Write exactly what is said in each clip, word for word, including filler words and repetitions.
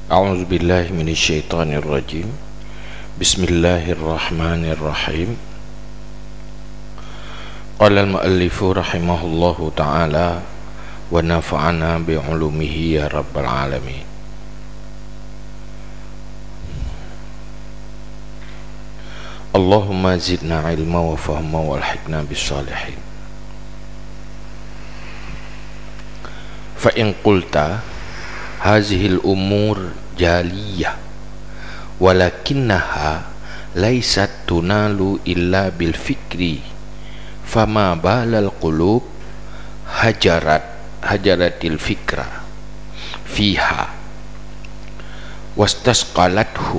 أعوذ بالله من الشيطان الرجيم. بسم الله الرحمن الرحيم. قال المؤلف رحمه الله تعالى ونفعنا بعلومه يا رب العالمين. اللهم زدنا علما وفهما وألحقنا بالصالحين. فإن قلت هذه الأمور جالية ولكنها ليست تنال إلا بالفكر، فما بال القلوب هجرت، هجرت الفكر فيها واستثقلته؟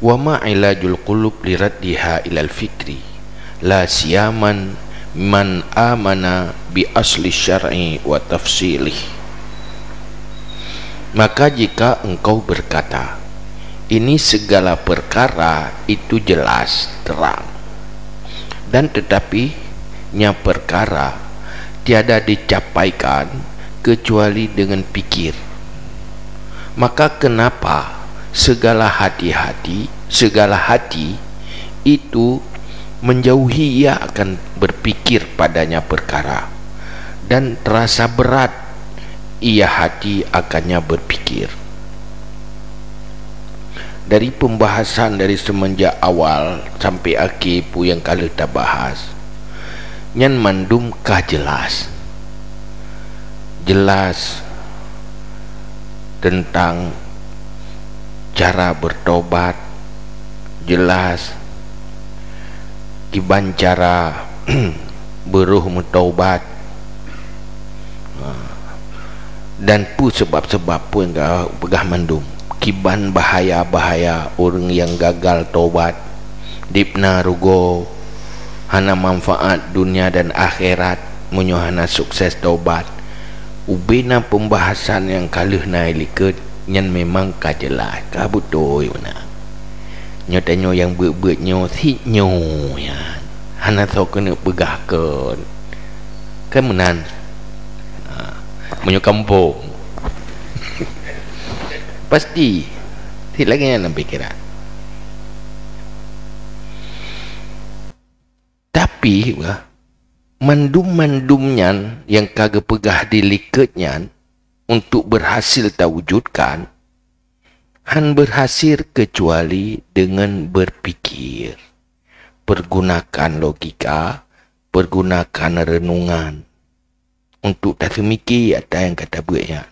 وما علاج القلوب لردها إلى الفكر، لا سيما من آمن بأصل الشرع وتفصيله. Maka jika engkau berkata, "Ini segala perkara itu jelas, terang," dan tetapi nya perkara tiada dicapaikan kecuali dengan pikir, maka kenapa segala hati-hati, segala hati itu menjauhi ia akan berpikir padanya perkara, dan terasa berat ia hati akannya berpikir. Dari pembahasan dari semenjak awal sampai akhé peue nyang ka lheueh tabahas, nyan mandum ka jelas. Jelas teuntang cara bertobat, jelas kiban cara beurôh meutobat, ha, dan peue seubab-seubab peue nyang ka peugah mandum. Kiban bahaya-bahaya ureuëng nyang gagal tobat, dipna rugoe, hana manfaat dunia dan akhirat meunyoe hana sukses tobat. Ubena pembahasan nyang ka lheueh na likot nyan memang ka jeulaih, ka beutôi meunan. Nyoe tanyoe nyang beuet-beuet nyoe, sit nyoe nyan hana soe keuneuk peugah kon. Kan meunan? Ha, meunyoe kampung. Pasti sit lagée nyan lam pikeran. Tapi, bah, mandum-mandum nyan nyang ka geupeugah di likot nyan untuk berhasil tawujudkan, han berhasil kecuali dengan berpikir. Pergunakan logika, pergunakan renungan untuk taseumike ata nyang ka tabeuet nyan.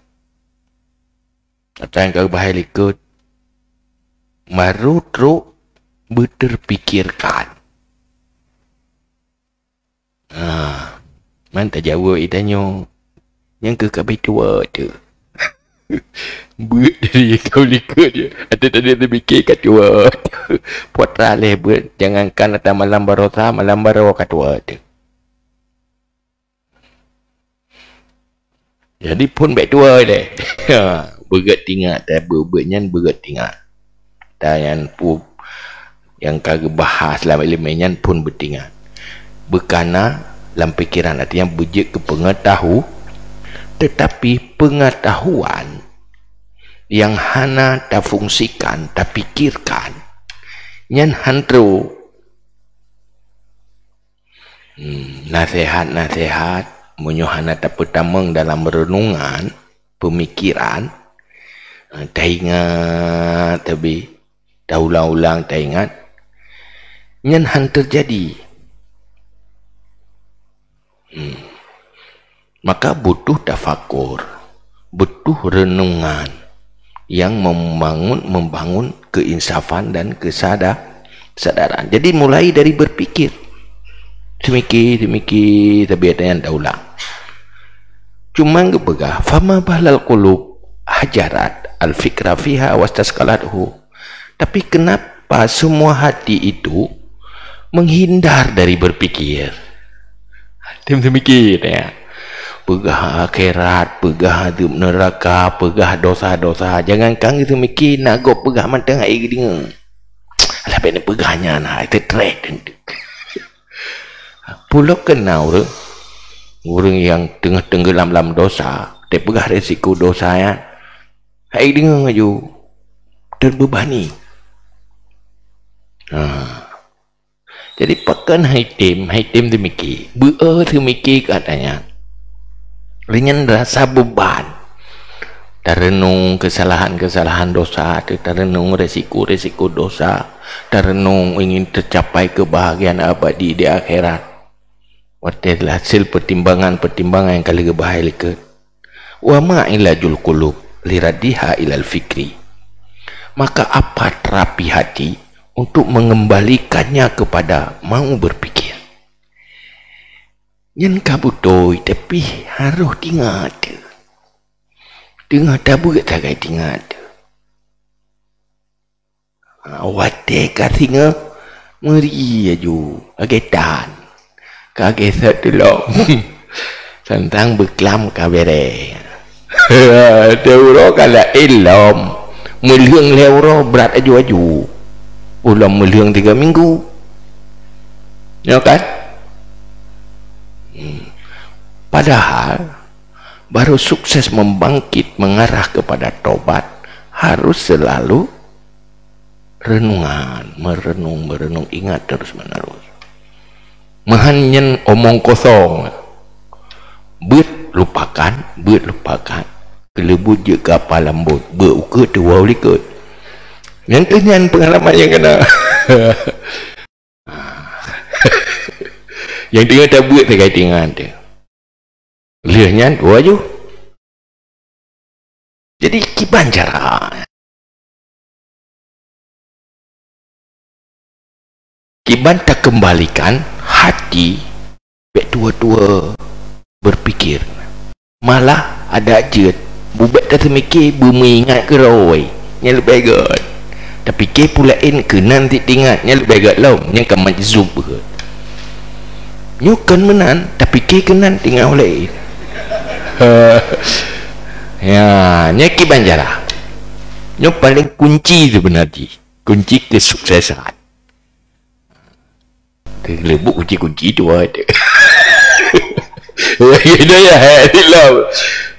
Ata nyang ka geupeugah likot, baru trok beuteupikirkan. Ah, man tajaweueb itanyoe, nyang keu ka beuet tuwoe teuh. Beuet dari kau likot je. Ateueh tadi teupike ka tuwoe. Putra leh beuet, jangankan ata malam baroesa, malam baroe ka tuwoe teuh. Jadi phon bèk tuwoe lé. Ha, beugèt tingat, eh, beuet-beuet nyan beugèt tingat. Dan nyan pu-, nyang ka geubahas lam ileumèe nyan phon beutingat. Beukana lam pikeran, artinya beujeuet keu peungeutahu-, teutapi peungeutahuan nyang hana tafungsikan, tapikirkan, nyan han trok. Hmm, naseuhat-naseuhat, meunyoe hana tapeutamong dalam reunongan, peumikiran, eh, taingat teubi, taulang-ulang taingat, nyan han teujadi. Hmm. Maka butuh tafakur, butuh reunongan nyang membangun, membangun keuinsafan dan keusada-, kesadaran. Jadi, mulai dari berpikir. Seumike, seumike, tabiat nyan taulang. Cuma geupeugah, "Fama balal qulub hajarat al-fikra fiha wastasqalathu." Tapi kenapa semua hati itu menghindar dari berpikir? Tem seumike, tanya. Peugah akhirat, peugah azab neuraka, peugah dosa-dosa. Jangankan geuseumiké, na gob peugah mantong hai geudeungoe. Alah, bèk neupeugah nyan, hai teutreh teuntu. Pulo keuna ureueng, ureueng nyang teungoh teunggelam lam dosa, teupeugah risiko dosa nyan. Hai deungoe laju, teubebani. Ha. Jadi pakon hai tem, hai tem teumiki, beu-e teumiki keu ata nyan. Lé nyan rasa beban. Tareunong keusalahan-keusalahan dosa, tareunong resiko-resiko dosa, tareunong ingin teucapai keubahgiaan abadi di akhirat. Watée hasil peutimbangan-peutimbangan nyang ka lheueh geuba hai likot. Wa ma ilajul qulub liraddiha ilal fikri. Maka apa terapi hati untuk mengembalikannya kepada mau berpikir? Nyan ka beutôi, tapi harôh tingat. Teungoh tabeuet sagai tingat. Ha, watée ka singoh, meuri laju, lagée tan. Ka geusot tulok. Tantang beuklam ka bereh. Teuuroe ka laén lom. Meulheueng lhée uroe brat aju-aju. Ulôn meulheueng tiga minggu. Ya kan? Hmm. Padahal, baru sukses membangkit mengarah kepada tobat, harus selalu renungan, merenung, merenung, ingat terus menerus. Meuhan nyan omong kosong. Beuet lupakan, beuet lupakan. Keuleubut jeuet keu apa lambot, beuet ukeut tuwoe likot. Nyan keuh nyan peungalaman nyang keunan. Nyang teungoh tabeuet sagai tingat teuh. Lheueh nyan tuwoe laju. Jadi kiban cara. Kiban takeumbalikan hati bék tuwoe-tuwoe beupikir. Malah adak jeuet, bubék taseumike beumeuingat keudroe, nyan leubeh gét. Tapike peue laén keunan sit tingat, nyan leubeh gét lom, nyan ka majzub gét. Nyoe kon meunan, tapike keunan tingat ulée. Ya, nyan kiban cara. Nyoe paleng kunci seubeuna jih, kunci keusuksesan. Keuleubut kunci-kunci tuwoe teuh. Ya, ya, ya, ya, ya.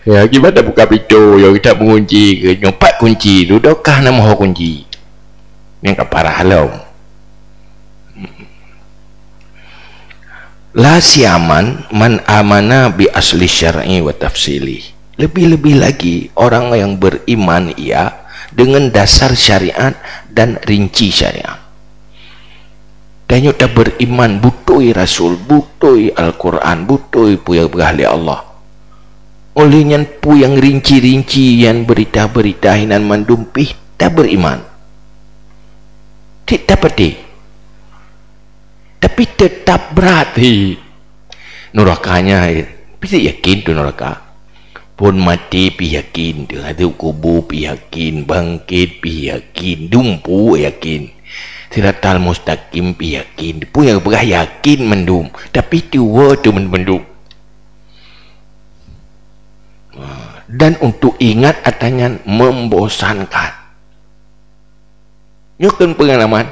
Ya, kiban tabuka pintô, ya, kita mengunci, nyoe pat kunci, dudoe kah na meuho kunci. Nyang ka parah lom. La siyaman man amana bi asli syar'i wa tafsili. Lebih-lebih lagi orang yang beriman ia dengan dasar syariat dan rinci syariat. Tanyoe taberiman beutôi Rasul, beutôi Al-Quran, beutôi peue nyang peugah lé Allah. Óh lheueh nyan peue nyang rinci-rinci nyan, beurita-beurita hinan mandum pih taberiman. Cit tapatéh. Tapi teutap brat hi. Nuraka nyan, pih yakin teuh nuraka. Phon maté pih yakin, teuh azeueb kubu pih yakin, bangkét pih yakin, dumpeue yakin. Siratal mustaqim pih yakin, peue nyang peugah yakin mandum, tapi tuwoe teuh mandum. Ha, dan untuk ingat ata nyan membosankan. Nyoe kon peungalaman.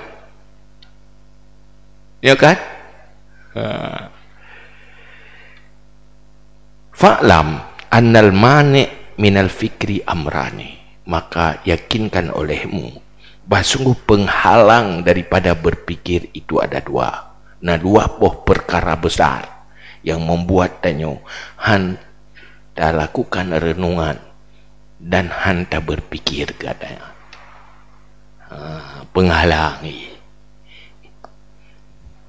Ya kan? Ha. Fa'lam annal mani' minal fikri amrani. Maka yakinkan olehmu bahwa sungguh penghalang daripada berpikir itu ada dua. Na dua boh perkara besar yang membuat tanyoe han talakukan renungan dan han tabeurpikir gata. Ha, peunghalang.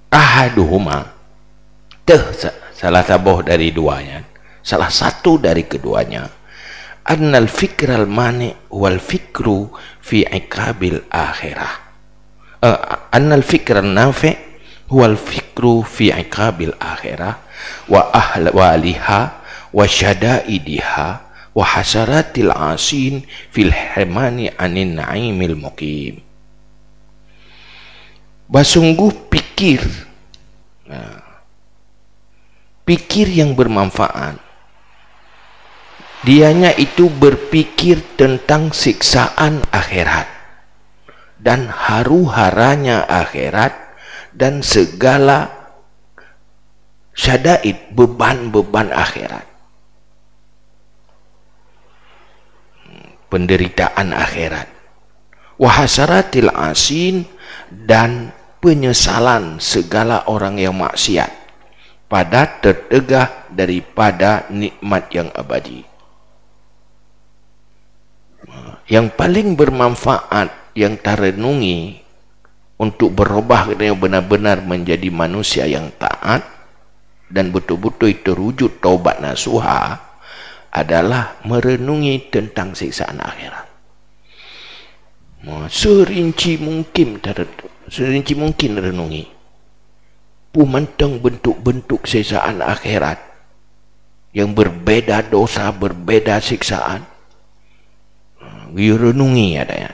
Ahaduhuma, teuh sa-, salah saboh dari dua nyan, salah satu dari keduanya, annal fikral mani' wal fikru fi iqabil akhirah. Eh, annal fikran nafi' huwal fikru fi iqabil akhirah wa ahwaliha wa syadaidiha wa hasaratil asin fil hirmani anin naimil muqim. Basungguh pikir, nah, pikir yang bermanfaat, dianya itu berpikir tentang siksaan akhirat dan haru-haranya akhirat dan segala syadaid, beban-beban akhirat. penderitaan akhirat. Wa hasaratil asin, dan penyesalan segala orang yang maksiat pada tertegah daripada nikmat yang abadi. Yang paling bermanfaat yang tarenungi untuk berubah dan benar-benar menjadi manusia yang taat dan betul-betul terwujud taubat nasuha adalah merenungi tentang siksaan akhirat. Serinci mungkin, serinci mungkin renungi. Peue mantong bentuk-bentuk siksaan akhirat yang berbeda dosa, berbeda siksaan. Geurenungi ada ya.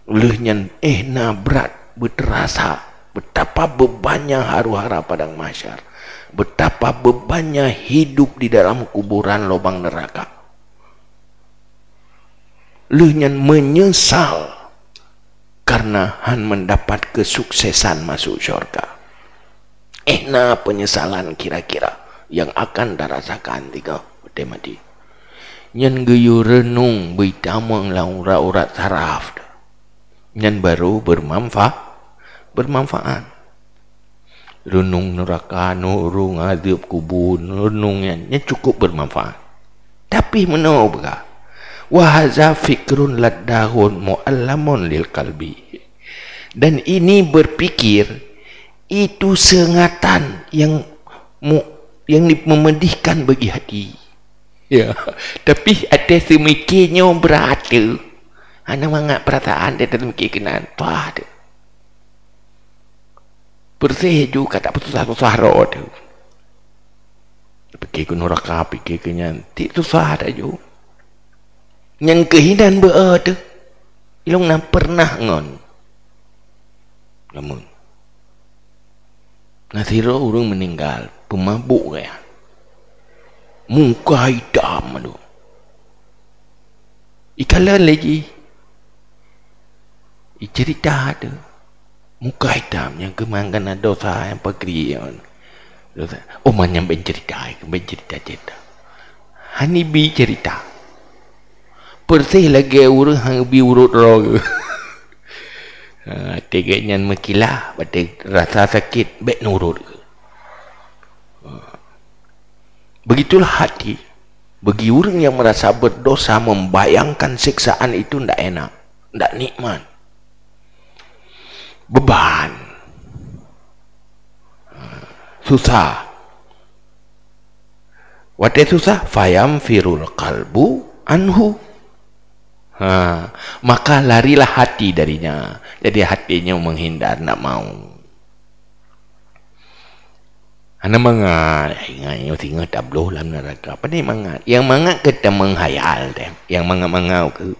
Lheueh nyan, eh, na brat, beuterasa betapa bebannya haru-hara padang mahsyar, betapa bebannya hidup di dalam kuburan lubang neraka. Lheueh nyan menyesal karena han mendapat kesuksesan masuk syurga. Eh, na penyesalan kira-kira yang akan dirasakan tiga watée mati. Nyan geuyue renung beuitamong lam urat-urat saraf. Nyan baru bermanfa-, bermanfaat. Renung neraka, renung azab kubur, renung nyan, nyan cukup bermanfaat. Tapi meunoe peugah, "Wa hadza fikrun laddahun mu'allamun lil qalbi." Dan ini berpikir itu seungatan yang mu-, yang di-, memedihkan bagi hati. Ya, tapi até seumike nyoe brat teuh. Hana mangat perasaan dia teumike keunan. Tuah teuh. Persis ju ka tapeususah-susah droe teuh. Pike keu neraka, pike keu nyan, tik susah that ju. Nyan keuh inan beu teuh. Ilong na pernah ngon. Namun, na sidroe ureuëng meuninggal, peumabuk gaya. Muka itam aduh. Ikalon lé jih. Icerita teuh. Muka itam nyang keumangan na dosa nyang pakri nyan. Dosa. Oh, manyang ben cerita, ben cerita-cerita. Hana bi cerita. Persis lagée ureuëng hana bi urot droe. Ha, teuka nyan meukilah, batée rasa sakit, bék nurot. Ha. Begitulah hati. Bagi ureuëng yang merasa berdosa, membayangkan siksaan itu ndak enak, ndak nikmat. Beban. Susah. Watée susah, fayam firul qalbu anhu. Ha, maka larilah hati darinya. Jadi hatinya menghindar, ndak mau. Hana mangat, ingat nyoe singoh tabloh lam neraka. Pane mangat? Yang mangat keu teumeung hayal teuh, yang mangat-mangat keu.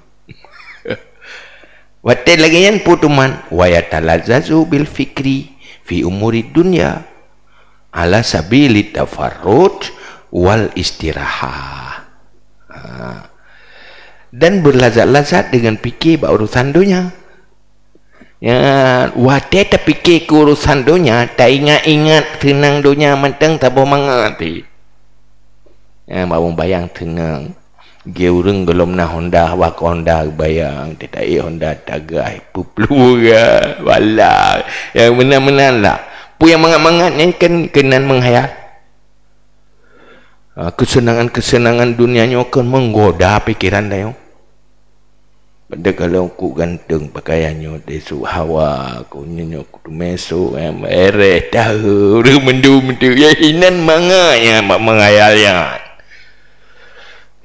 Watée lagée nyan peue teuma, wa yatalazzazu bil fikri fi umuri dunya ala sabili tafarruj wal istirahah. Ha. Dan berlazat-lazat dengan fikir bak urusan donya. Ya, watée tapike keu urusan donya, taingat-ingat seunang donya mantong saboh mangat teuh. Ya, bak mubayang seunang. Geu ureuëng gohlom na Honda, wak Honda bayang, teutai Honda tagah, peupluga, wala. Ya, meunan-meunan lah. Peue nyang mangat-mangat nyan kan keunan meuhayal. Ha, keuseunangan-keuseunangan dunia nyoe kon menggoda pikeran tanyoe. Padahai kalau ku ganteng pakaian nyoe, teusu hawa, ku nyoe, nyoe ku teumé su, em, ereh, tahu, ureuëng mendum tu. Ya, inan mangat nyan, mak mengayal nyan.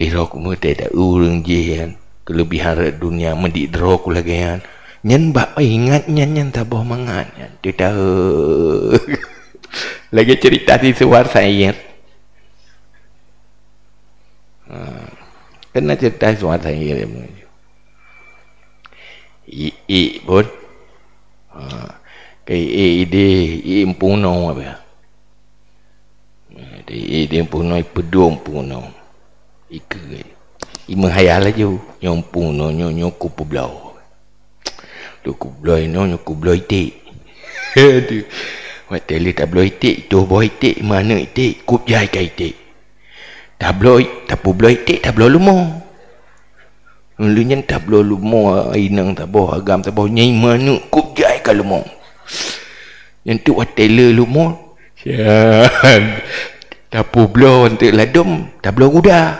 Iro ku meutai dak ureuëng jih nyan, kelebihan rot dunia meudik droe ku lagée nyan. Nyan bak ingat nyan, nyan saboh mangat nyan. Teuh tahu. Lagée cerita si Suwar Sair. Ha. Kan na cerita Suwar Sair. I, i pun. Ha. Ke i, i deh, i empuno apa? Di, di, di empuno, i pedong empuno. Ike. I meuhayal laju. Nyoe empuno, nyoe, nyoe ku peubloe. Tu kubloe nyoe, nyoe kubloe iték. Aduh. Watée lé tabloe iték, tuboh iték, manök iték, kup jai ka iték. Tabloe, tapubloe iték, tabloe leumo. Lheueh nyan tabloe leumo, inong saboh, agam saboh, nyang manok kôb jai ka leumo. Nyan teuk watèe le leumo, sian, tapubloe teuk ladôm, tabloe guda.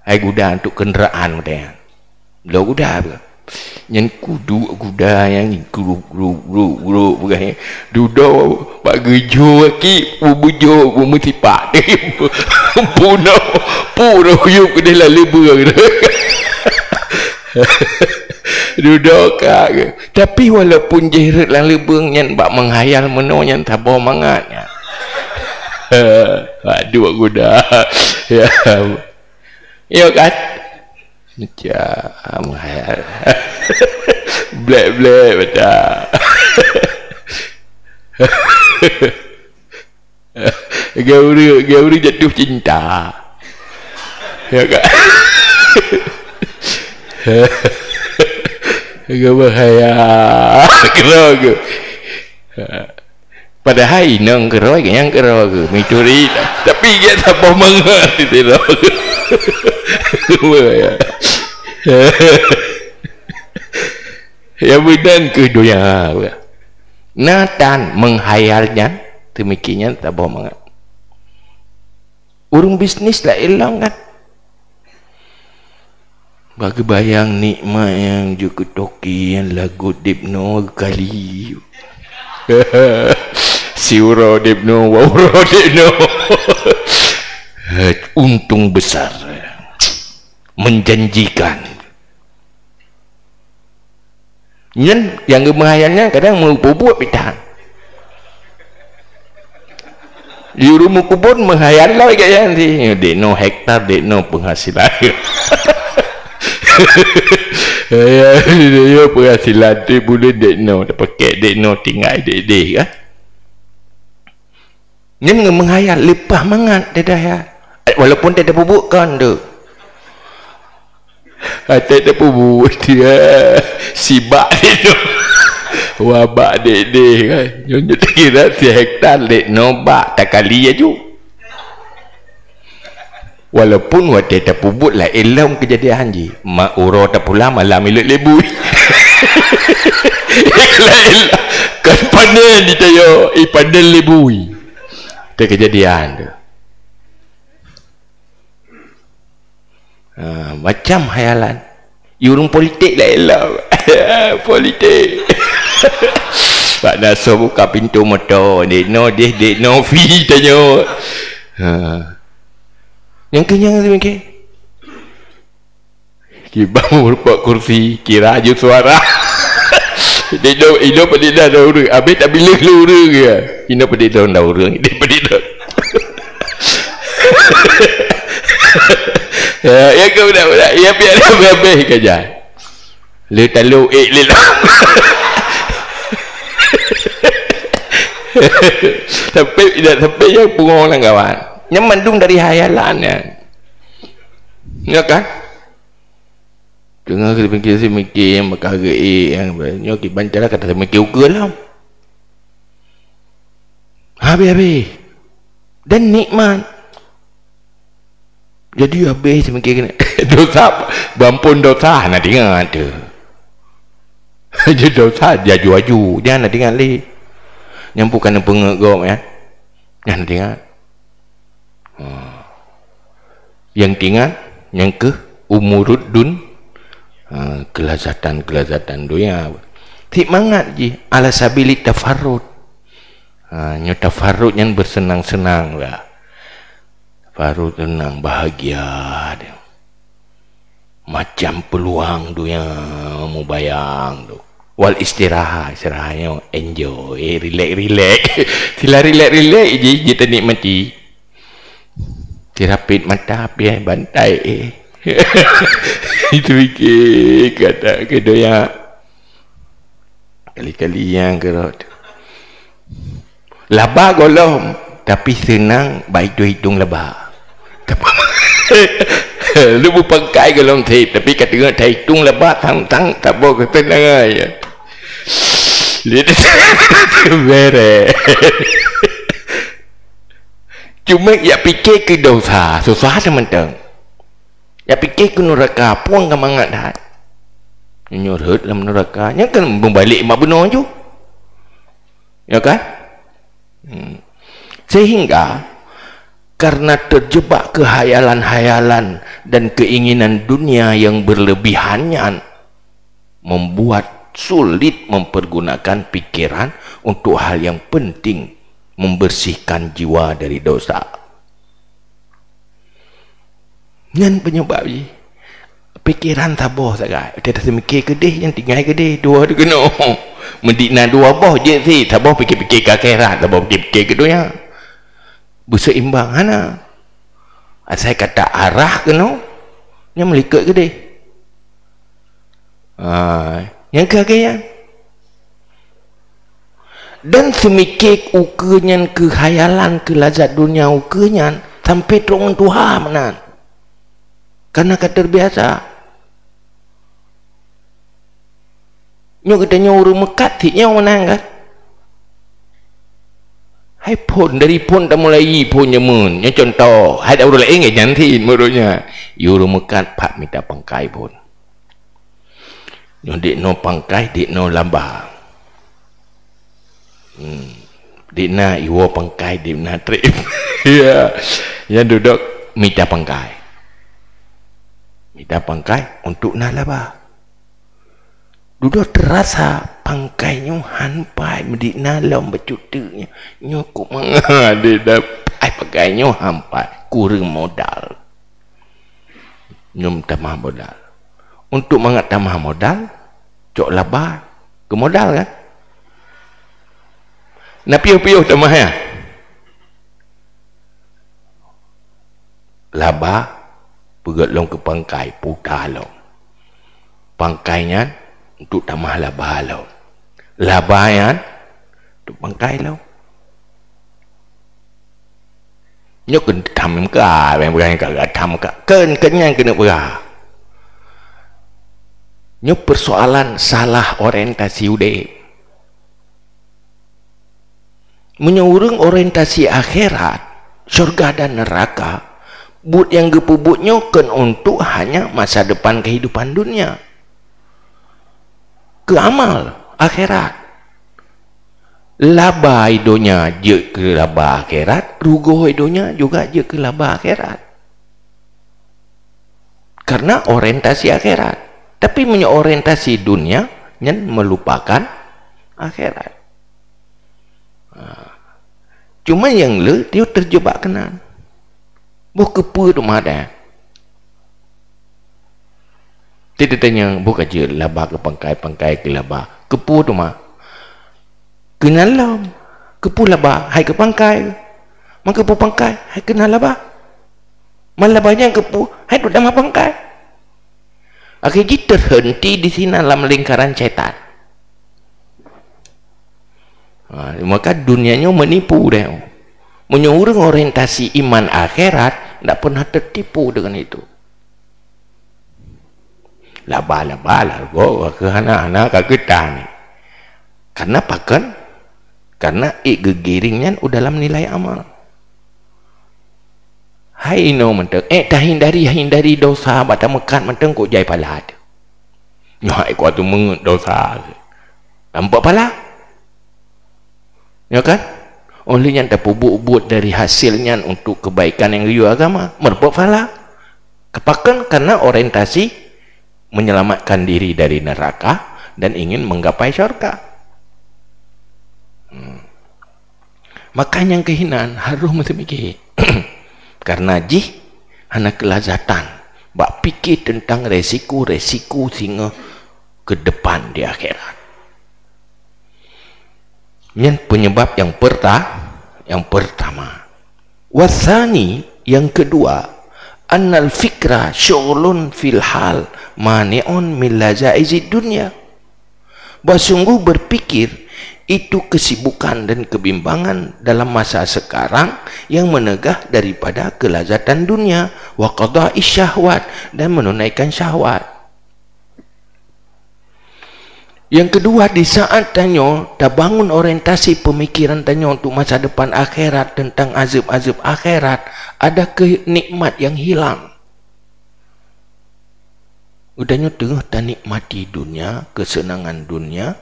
Hai guda untuk kenderaan watèe nyan. Bloe guda beuh. Nyan kuduek guda nyan grup, grup, grup, grup peugah nyan. Dudoe bak geujok aki, beubeujok, beumeusipak. Punoh, punoh kuyup keudeh lam leubeueng. Dudoe ka. Tapi walaupun jih rhot lam leubeueng nyan bak meuhayal meunoe nyan saboh mangat nyan. Bak duek guda. Ya. Ya kan? Macam hai. Blek-blek mata. Gauri, gauri jatuh cinta. Ya kan? Agak bahaya. Kena ke? Padahai inong keurôi, nyang keurôi geuh, meuturi, tapi gét saboh mangat sidroe. Ya meunan keuh donya. Na tan meuhayal nyan, teumiki nyan saboh mangat. Ureuëng bisnis laén lom kan. Bak geubayang nikmat nyang jeuet keu toke nyang lagot deb noe kali. Siuroe deb noe, dua uroe deb noe. Untung besar. Menjanjikan. Nyan nyang geumeuhayal nyan kadang meupeubuet pih tan. Di ureuëng meukubon meuhayal lom gét nyan sih. Dek noe hektar, dek noe penghasilan. Ya, ya, penghasilan tiep buleuen dek noe, tapakèk dek noe, tinggai dek deh kan. Nyan ngon meuhayal leupah mangat teudah ya. Walaupun teudah peubuet kon tu. Até teupubuet dia sibak dek noe. Wabak dek deh kan. Nyoe nyoe kira si hektar dek noe bak takali aju. Walaupun watèe tapubuet laén lom keujadian jih, ma uroe tapulang malam ilot lé bui. Laén lom. Kan panen di tayo, i panen lé bui. Teukeujadian tu. Ha, macam hayalan. Ureuëng politik laén lom. Politik. Bak na soe buka pintoe moto, dek noe deh, dek noe fi tanyoe. Ha. Nyang keu nyang seumiké. Kiban meureumpok kursi, kira aju suara. Dek noe, inoe padit dah ureuëng. Abéh tabiléh lé ureuëng ya. Inoe padit dah ureuëng, dek padit dah. Ya, ya ke budak-budak, ya pian habéh-habéh ka jak. Le talu ék le lah. Sampai tidak sampai yang pungo lam kawan. Nyan mandum dari hayalan nyan. Ya kan? Teungoh geupikir seumiké meukareue ék nyoe kiban cara kata seumiké ukeue lom. Habéh-habéh. Dan nikmat. Jadi habéh seumiké keuneuk dosa, beuampôn dosa hana teuingat teuh. Jadi dosa diaju-aju, nyan hana teuingat lé. Nyan bukan peungeut gob nyan. Nyan hana teuingat. Ha. Nyang teuingat, nyang keuh umurud dun, ha, kelazatan-kelazatan dunia. Tiep mangat jih, ala sabili tafarrud. Ha, nyoe tafarrud nyan bersenang-senang lah. Tafarrud senang, bahagia dia. Macam peluang dunia mubayang tu. Wal istirahat, istirahat nyoe enjoy, eh, relax, relax. Sila relax, relax je, je ternikmati. Tirapit mata, pian bantai, eh. Itu fikir kata ke doyak. Kali-kali nyang keurot. Laba gohlom, tapi seunang bak itong-itong laba. Lu beupangkai gohlom sép, tapi ka teungoh taitong laba, tang-tang, saboh keuseunangan. Bereh. Cuma jak pike keu dosa, susah teumantong. Jak pike keu nuraka, puang ka mangat that. Nyoe rhot lam nuraka, nyan kan meubalek mak bunoe ju. Ya kan? Hmm. Sehingga, karena terjebak kekhayalan-khayalan dan keinginan dunia yang berlebihan nyan, membuat sulit mempergunakan pikiran untuk hal yang penting, membersihkan jiwa dari dosa. Nyan penyebab jih. Pikiran saboh sagai. Kita seumiké keudeh, nyang tinggai keudeh, dua dikeunoe. Meudina dua boh jeuet sit, saboh pikir-pikir ke akhirat, saboh pikir-pikir ke dunia. Beuseimbang hana. Asai kata arah keunoe, nyan meulikot keudeh. Ha, nyang keu lagèe nyan. Dan seumiké ukeue nyan keu khayalan, keu lazat dunia ukeue nyan, sampai trok ngon tuha meunan. Karena ka terbiasa. Nyoe geutanyoe ureueng meukat sit nyoe meunan kan? Hai phôn, dari phôn tamulai phôn jameun. Nyoe contoh, hai ureueng laén nyan sit meunurot nyan. Yue ureueng meukat pat mita pangkai phôn. Nyoe diknoe pangkai, diknoe laba. Hmm. Dikna iwoe pangkai, dikna trép. Ya. Nyan dudoe mita pangkai. Mita pangkai untuk na laba. Dudoe teurasa pangkai nyoe han pai meudikna lom bacut teuk nyoe. Nyoe kok mangat dikna pai pangkai nyoe han pai, kureueng modal. Nyoe tamah modal. Untuk mangat tamah modal, cok laba keu modal kan? Na piôh-piôh tamah nyan. Laba peugöt lom keu pangkai, puta lom. Pangkai nyan untuk tamah laba lom. Laba nyan untuk pangkai lom. Nyoe keu tham ka, nyang peugah nyan ka tham ka. Keu, keu nyan keuneuk peugah. Nyoe persoalan salah orientasi udép. Meunyoe ureueng orientasi akhirat, syurga dan neuraka, buet nyang geupeubuet nyoe kon untuk hanya masa depan kehidupan dunia. Keu amal akhirat. Laba i donya jeuet keu laba akhirat, rugoe i donya juga jeuet keu laba akhirat. Karena orientasi akhirat. Tapi meunyoe orientasi dunia, nyan meulupakan akhirat. Ha. Cuma nyang le, dia terjebak keunan. Boh keupeue teuma deh. Ti teutanyong, boh ka jeuet laba keu pangkai, pangkai keu laba. Keupeue teuma? Keunan lom. Keupeue laba, hai keu pangkai. Man keupeue pangkai, hai keunan laba. Man laba nyan keupeue, hai duek tamah pangkai. Akhé jih terhenti di sinan lam lingkaran setan. Ha, maka dunia nyoe menipu deh. Meunyoe ureueng orientasi iman akhirat, ndak pernah tertipu dengan itu. Laba-laba lah, go, ka hana-hana ka geutan. Karena pakon? Karena ék geugiring nyan u dalam nilai amal. Hai inoe mantong, ék tahindari-hindari dosa bak tameukat mantong kok jai pala teuh. Nyoe hai kuat tu meungeut dosa. Nampak pala? Ya kan? Oleh nyan tapeubuet-buet dari hasil nyan untuk kebaikan nyang geuyue agama, meureumpok pala. Pakon? Karena orientasi menyelamatkan diri dari neraka dan ingin menggapai syurga. Hmm. Maka nyang keuhinan harôh meuseumiké. Karena jih hana keulazatan bak pikir tentang resiko-resiko singoh ke depan di akhirat. Nyan penyebab yang perta-, yang pertama. Wasani, yang kedua, annal fikra syughlun fil hal mani'un min lazaizid dunya. Bahwa sungguh berpikir itu kesibukan dan kebimbangan dalam masa sekarang yang menegah daripada kelazatan dunia, wa qada'i syahwat, dan menunaikan syahwat. Yang kedua, di saat tanyoe tabangun orientasi pemikiran tanyoe untuk masa depan akhirat, tentang azab-azab akhirat, ada kenikmat yang hilang. Geutanyoe teungoh tanikmati dunia, keuseunangan dunia,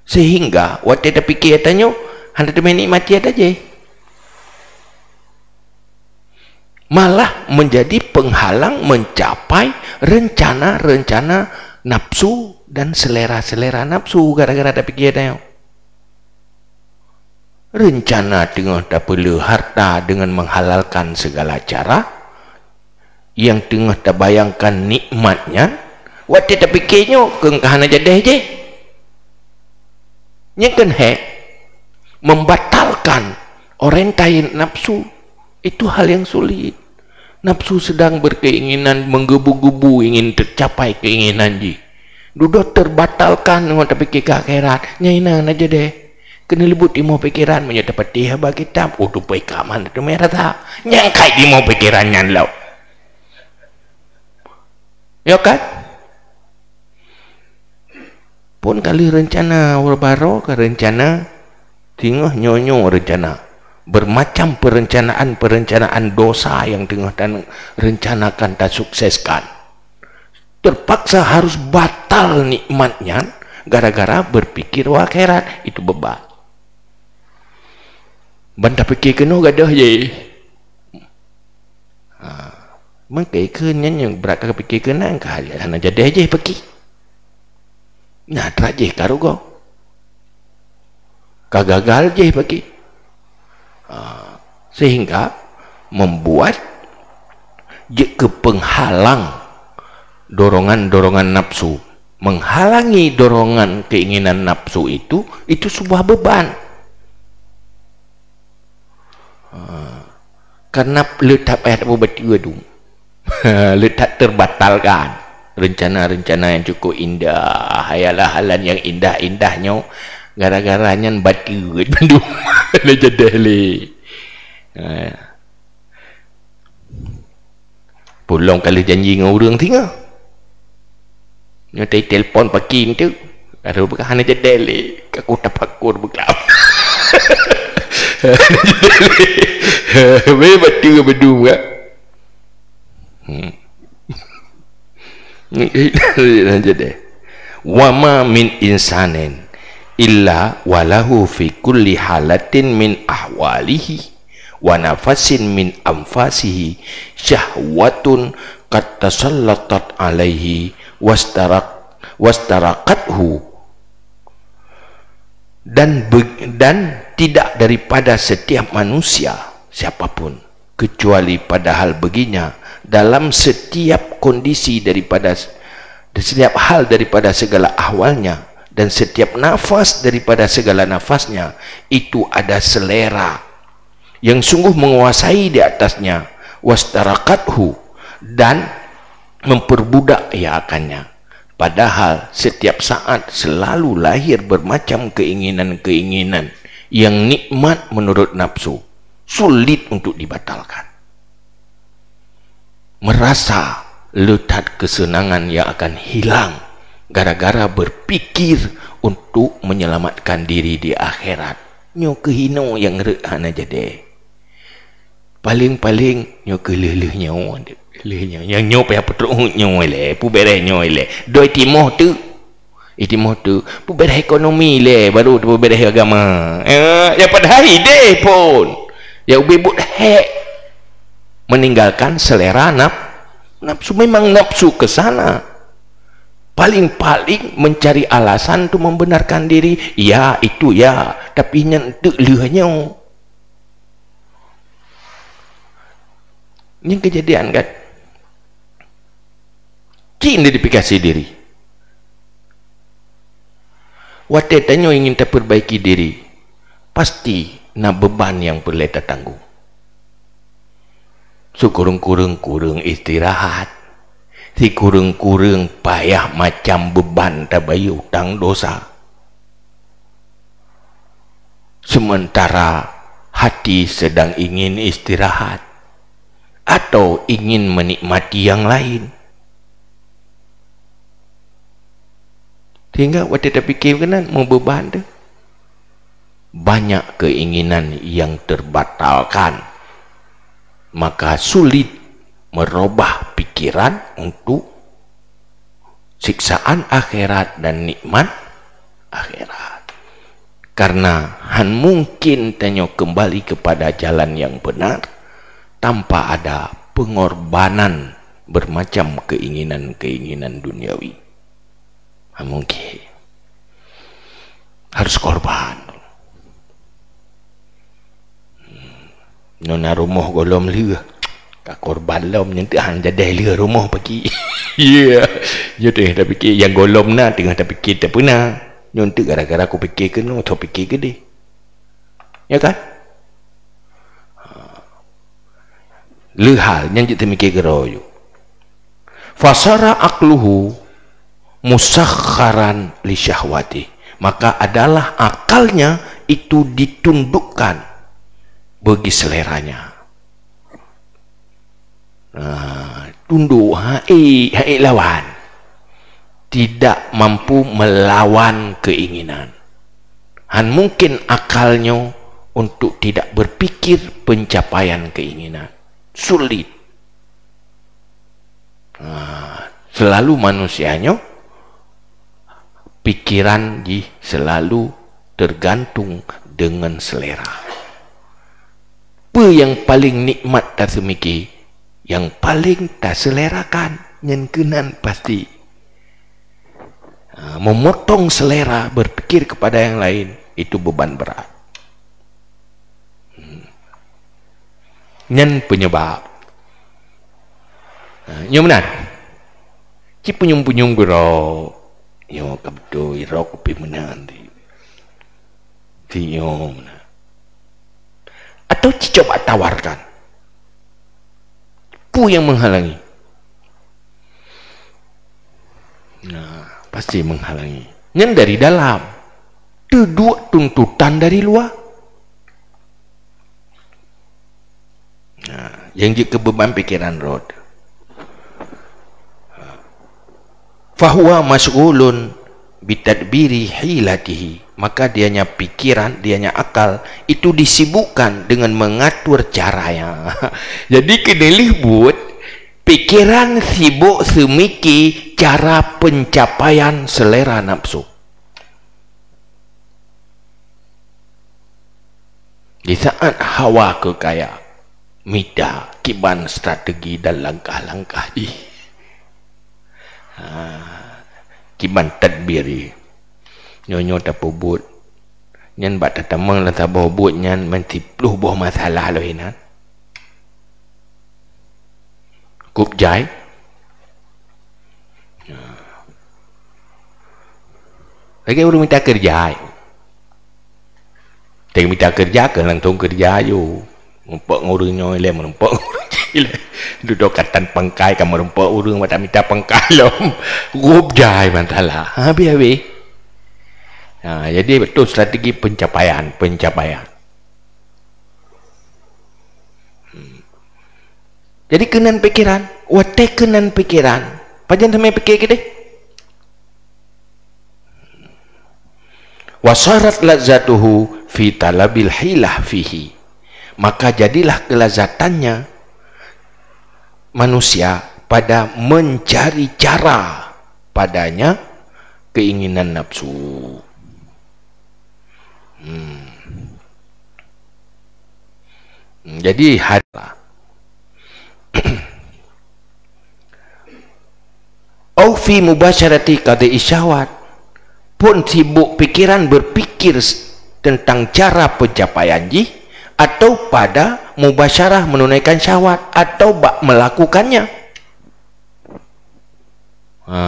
sehingga watée tapike tanyoe hana teumé nikmati ata jih. Malah menjadi penghalang mencapai rencana-rencana nafsu dan selera-selera nafsu gara-gara tapike tanyoe. Rencana teungoh tapeuleueh harta dengan menghalalkan segala cara, nyang teungoh tabayangkan nikmat nyan, watée tapike nyoe keu ka hana jadeh jih. Nyang keuneuk membatalkan orientasi nafsu, itu hal yang sulit. Nafsu sedang berkeinginan, menggebu-gebu ingin tercapai keinginan jih. Dudoe terbatalkan ngon tapike keu akhirat, nyan hana jadeh. Keuneuk leubeh timoh pikeran meunyoe tapatéh haba kitab, oh, tupée ka man teumé rasa. Nyang kai timoh pikeran nyan lom. Ya kan? Pun ka lheueh rencana, baroe ka rencana, teungoh nyoe-nyoe rencana. Bermacam perencanaan-perencanaan dosa yang teungoh tarencanakan tasukseskan. Terpaksa harus batal nikmat nyan gara-gara berpikir u akhirat, itu beban. Ban tapike keunoe gadôh jih. Ha, meukeukeuh nyan nyang brat ka pike keunan ka hana jadeh jih peuki. Nah, teuma jih ka rugoe. Ka gagal jih peuki. Ha, sehingga membuat jeuet keu penghalang dorongan-dorongan nafsu. Menghalangi dorongan keinginan nafsu itu, itu sebuah beban. Ha, karena le that payah tapeubeuet dum. Le that terbatalkan rencana-rencana yang cukup indah, hayalah-hayalan yang indah-indah nyoe, gara-gara nyan bateue bandum. Le jadeh le. Ha. Pulom ka lheueh janji ngon ureueng singoh. Nyoe tai telepon paki enteuk. Aduh, bukan hana jadeh lé. Ka ku tapakur beuklam. Weh, bateue bandum ka. Hmm. Hana jadeh. Wa ma min insanin illa walahu fi kulli halatin min ahwalihi wa nafasin min anfasihi syahwatun qad tasallatat alaihi wastarak-, wastaraqathu. Dan be-, dan tidak daripada setiap manusia, siapapun, kecuali padahal baginya dalam setiap kondisi daripada s-, setiap hal daripada segala ahwalnya dan setiap nafas daripada segala nafasnya itu ada selera yang sungguh menguasai di atasnya, wastaraqathu, dan memperbudak ia akannya. Padahal setiap saat selalu lahir bermacam keinginan-keinginan yang nikmat menurut nafsu, sulit untuk dibatalkan. Merasa le that kesenangan yang akan hilang gara-gara berpikir untuk menyelamatkan diri di akhirat. Nyoe keuh inoe nyang rhot hana jadeh. Paléng-paléng nyoe keuh lheueh-lheueh nyoe, lheueh nyoe. Nyang nyoe payah peutrok nyoe lé, peubeubaih nyoe lé. Doi timoh teuk. Itimoh teuk, peubeubaih ekonomi lé, baru peubeubaih agama. Eh, ya padahai deh pun. Ya ubé buet hék. Meninggalkan selera naf-, nafsu. Memang nafsu ke sana. Paling-paling mencari alasan untuk membenarkan diri. Ya, itu ya. Tapi nyan teuk lheueh nyoe. Nyang keujadian kan? Cit identifikasi diri. Watée tanyoe ingin tapeurbaiki diri, pasti na beuban nyang peureulée tatanggong. Sikureueng-kureueng kureueng istirahat, sikureueng-kureueng payah macam beuban tabayeue utang dosa. Sementara hati sedang ingin istirahat atau ingin menikmati yang lain. Sehingga watée tapike keunan meubeuban teuh. Banyak keinginan yang terbatalkan, maka sulit merubah pikiran untuk siksaan akhirat dan nikmat akhirat. Karena han mungkin tanyoe kembali kepada jalan yang benar tanpa ada pengorbanan bermacam keinginan-keinginan duniawi. Han mungkin. Harus korban. Nyoe na rumoh gohlom lheueh. Ka korban lom, nyan teuk han jadeh lheueh rumoh paki. Ya. Nyoe teungoh tapike nyang gohlom na, teungoh tapike tapeuna. Nyoe teuk gara-gara kupike keunoe, tho pike keudeh. Ya kan? Leuhal nyan jeuet teumike keudroe. Fasara aqluhu musakharan li syahwati. Maka adalah akalnya itu ditundukkan bagi seleranya. Nah, tunduk, hai, hai lawan. Tidak mampu melawan keinginan. Han mungkin akalnya untuk tidak berpikir pencapaian keinginan. Sulit. Nah, selalu manusia nyoe pikiran jih selalu tergantung dengan selera. Peue nyang paleng nikmat taseumike, nyang paleng taselerakan, nyan keunan pasti. Ha, memotong selera berpikir kepada yang lain, itu beban berat. Hmm. Nyan penyebab. Ha, nyoe meunan. Ci punyueng-punyueng keudroe. Nyoe ka beutôi, rot kupi meunan di. Di nyoe meunan. Atau ci coba tawarkan. Peue nyang menghalangi? Nah, pasti menghalangi. Nyan dari dalam. Teuduek tuntutan dari luwa. Nah, nyang jeuet keu beban pikeran rot. Fahuwa masyghulun bitadbiri hilatihi. Maka dianya pikiran, dianya akal itu disibukkan dengan mengatur caranya. Jadi, keuneulheueh buet, pikiran sibuk seumike cara pencapaian selera nafsu. Di saat hawa keu kaya, mita kiban strategi dan langkah-langkah jih. Ha, kiban tadbir jih. Nyoe-nyoe tapeubuet. Nyan bak tatamong lam saboh buet nyan meusiplôh boh masalah lom inan. Kop jai. Lagèe ureueng mita keureuja. Teuh mita keureuja keu langsông keureuja aju. Meurumpok ngon ureueng nyoe ilèe, meurumpok ngon ureueng jih ilèe. Dudoe ka tan pangkai ka meurumpok ureueng, mata mita pangkai lom. Kop jai masalah. Habéh-habéh. Ha, jadi beutôi strategi pencapaian, pencapaian. Hmm. Jadi keunan pikiran, watèe keunan pikiran, pajan teuma pike keudeh? Wasarat lazatuhu fi talabil hilah fihi. Maka jadilah kelazatannya manusia pada mencari cara padanya keinginan nafsu. Hmm. Jadi, had-, au fi mubasyarati qadai syahwat, pun sibuk pikiran berpikir s-, tentang cara pencapaian jih, atau pada mubasyarah menunaikan syahwat, atau bak melakukannya. Ha,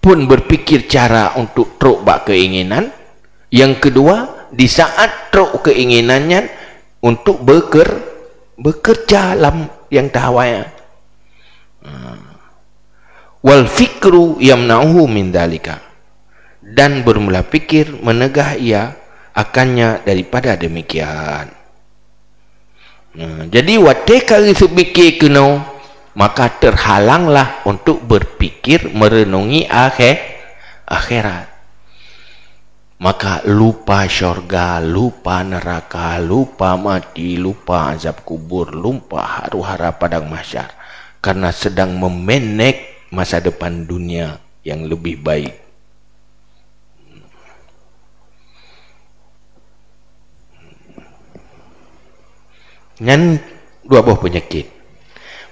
pun berpikir cara untuk trok bak keinginan. Yang kedua, di saat trok keinginan nyan untuk beker-, bekerja lam yang tahawa nyan. Ha. Wal fikru yamna'uhu min dzalika. Dan bermula pikir menegah ia akannya daripada demikian. Nah, jadi watèe ka geuseupiké keunoe, maka terhalanglah untuk berpikir merenungi akhé-, akhirat. Maka lupa syurga, lupa neraka, lupa mati, lupa azab kubur, lupa huru-hara padang mahsyar, karena sedang memanage masa depan dunia. yang lebih baik. Nyan dua boh peunyakét.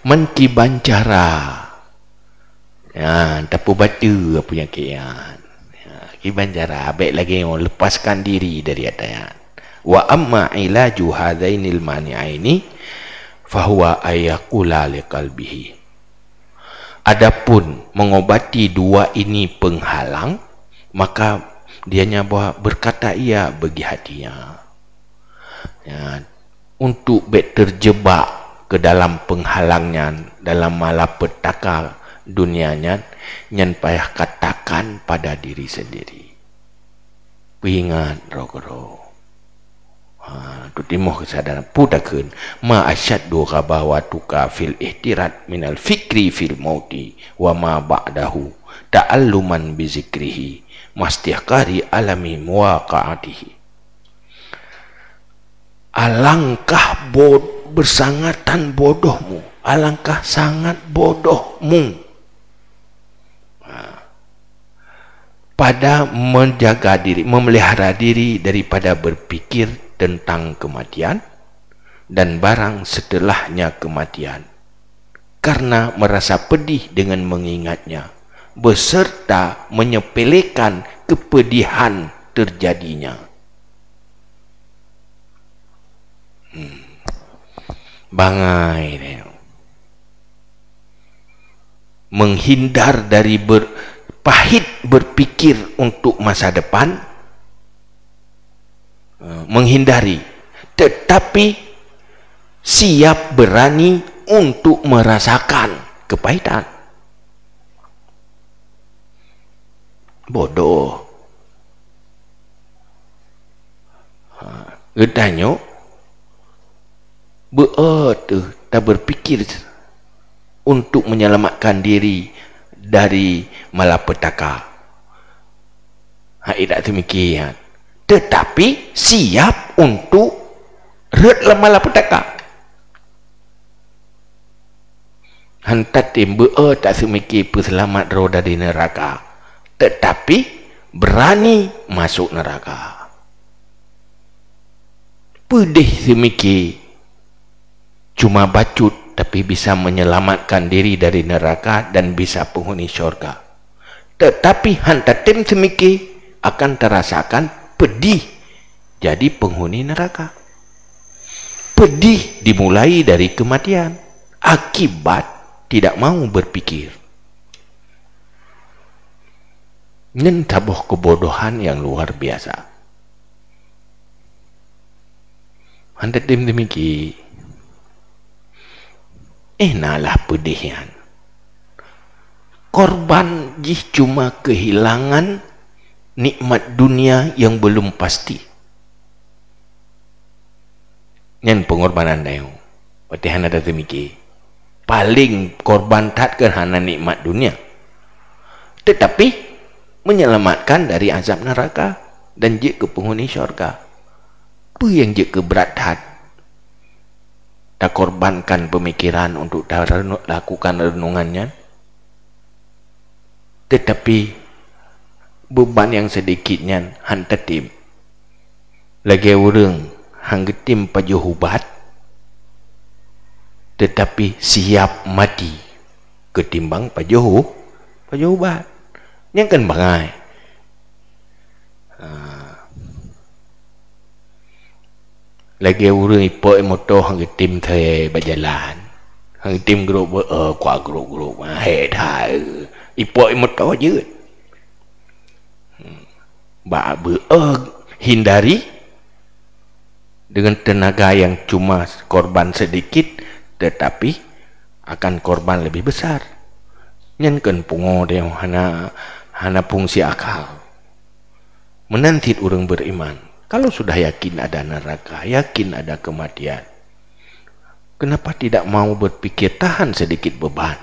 Man kiban cara, ya, tapeubateue peunyakét nyan. Ya, kiban cara, bèk lagèe nyoe, lepaskan diri dari ata nyan. Wa amma ilaju hadzainil mani'aini fahuwa ayyaqula liqalbihi. Adapun mengobati dua ini penghalang, maka dianya bahwa berkata ia bagi hatinya. Ya, untuk bèk terjebak ke dalam penghalang nyan, dalam malapetaka dunia nyan, nyan payah katakan pada diri sendiri. Peuingat droe keudroe. Ha, teutimöh keusadaran. Peue takheun, ma asyaddu ghabawatuka fil ihtirat minal fikri fil mauti wa ma ba'dahu ta'alluman bi zikrihi mastihqari alami muwaqa'atihi. Alangkah bo-, bersangatan bodohmu, alangkah sangat bodohmu. Ha. Pada menjaga diri, memelihara diri daripada berpikir tentang kematian dan barang setelahnya kematian, karena merasa pedih dengan mengingatnya, beserta menyepelekan kepedihan terjadinya. Hmm. Bangai deh. Menghindar dari ber-, pahit berpikir untuk masa depan, eh, menghindari, tetapi siap berani untuk merasakan kepahitan. Bodoh. Ha, geutanyoe beu-o teuh tabeurpikir untuk menyelamatkan diri dari malapetaka. Ha, indak teumiki nyan. Tetapi siap untuk rhot lam malapetaka. Han tatem beu-o taseumiki peuseulamat droe dari neuraka, teutapi beurani masôk neuraka. Peudeh seumiki cuma bacut, tapi bisa menyelamatkan diri dari neuraka dan bisa peunghuni syurga. Teutapi han tatem seumiki akan tarasakan peudih jadi peunghuni neuraka. Peudih dimulai dari keumatian akibat tidak mau berpikir. Nyan saboh keubodohan nyang luar biasa. Han tatem seumiki. Eh, na lah peudeh nyan. Korban jih cuma keuhilangan nikmat dunia nyang beulom pasti. Nyan peungorbanan tanyoe. Watèe hana tateumiki. Paleng korban that keu hana nikmat dunia. Teutapi, menyelamatkan dari azab neuraka dan jeuet keu peunghuni syurga. Peue nyang jeuet keu brat that? Takorbankan peumikiran untuk tarenu-, lakukan reunongan nyan. Teutapi, beuban nyang seudikit nyan han tatem. Lagèe ureueng han geutem pajoh ubat, teutapi siap mati keutimbang pajoh u-, pajoh ubat. Nyan kan bangai. Ha. Lagèe ureueng ipok moto han geutem thèe bak jalan. Han geutem grôp beu-, eh, kuah grôp-grôp. Ha, hèk that. Ipok moto jeuet. Hmm. Bak beu-, eh, hindari dengan tenaga yang cuma korban sedikit, tetapi akan korban lebih besar. Nyan keuh pungo deh hana, hana fungsi akal. Meunan cit ureueng beriman, kalau sudah yakin ada neraka, yakin ada kematian, kenapa tidak mau berpikir tahan sedikit beban,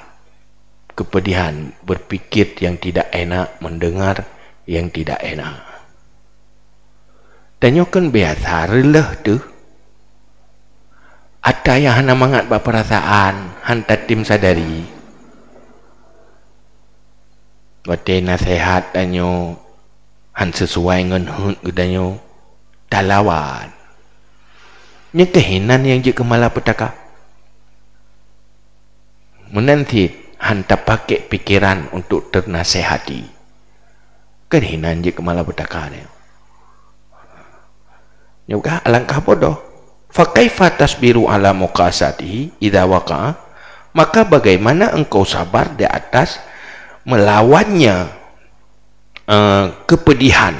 kepedihan, berpikir yang tidak enak, mendengar yang tidak enak? Tanyoe kan biasa reuloh teuh. Ata nyang hana mangat bak peurasaan, han tatem sadari. Watée naseuhat tanyoe han sisuai ngon heuet geutanyoe, talawan. Nyan keuh hinan nyang jeuet keu malapetaka. Meunan cit han tapakék pikeran untuk teunasehati, keuh hinan jeuet keu malapetaka nyoe. Nyoe kah alangkah bodoh. "Fa kaifa tasbiru ala muqasatihi idza waqa'a?" Maka bagaimana engkau sabar di atas melawannya, eh, kepedihan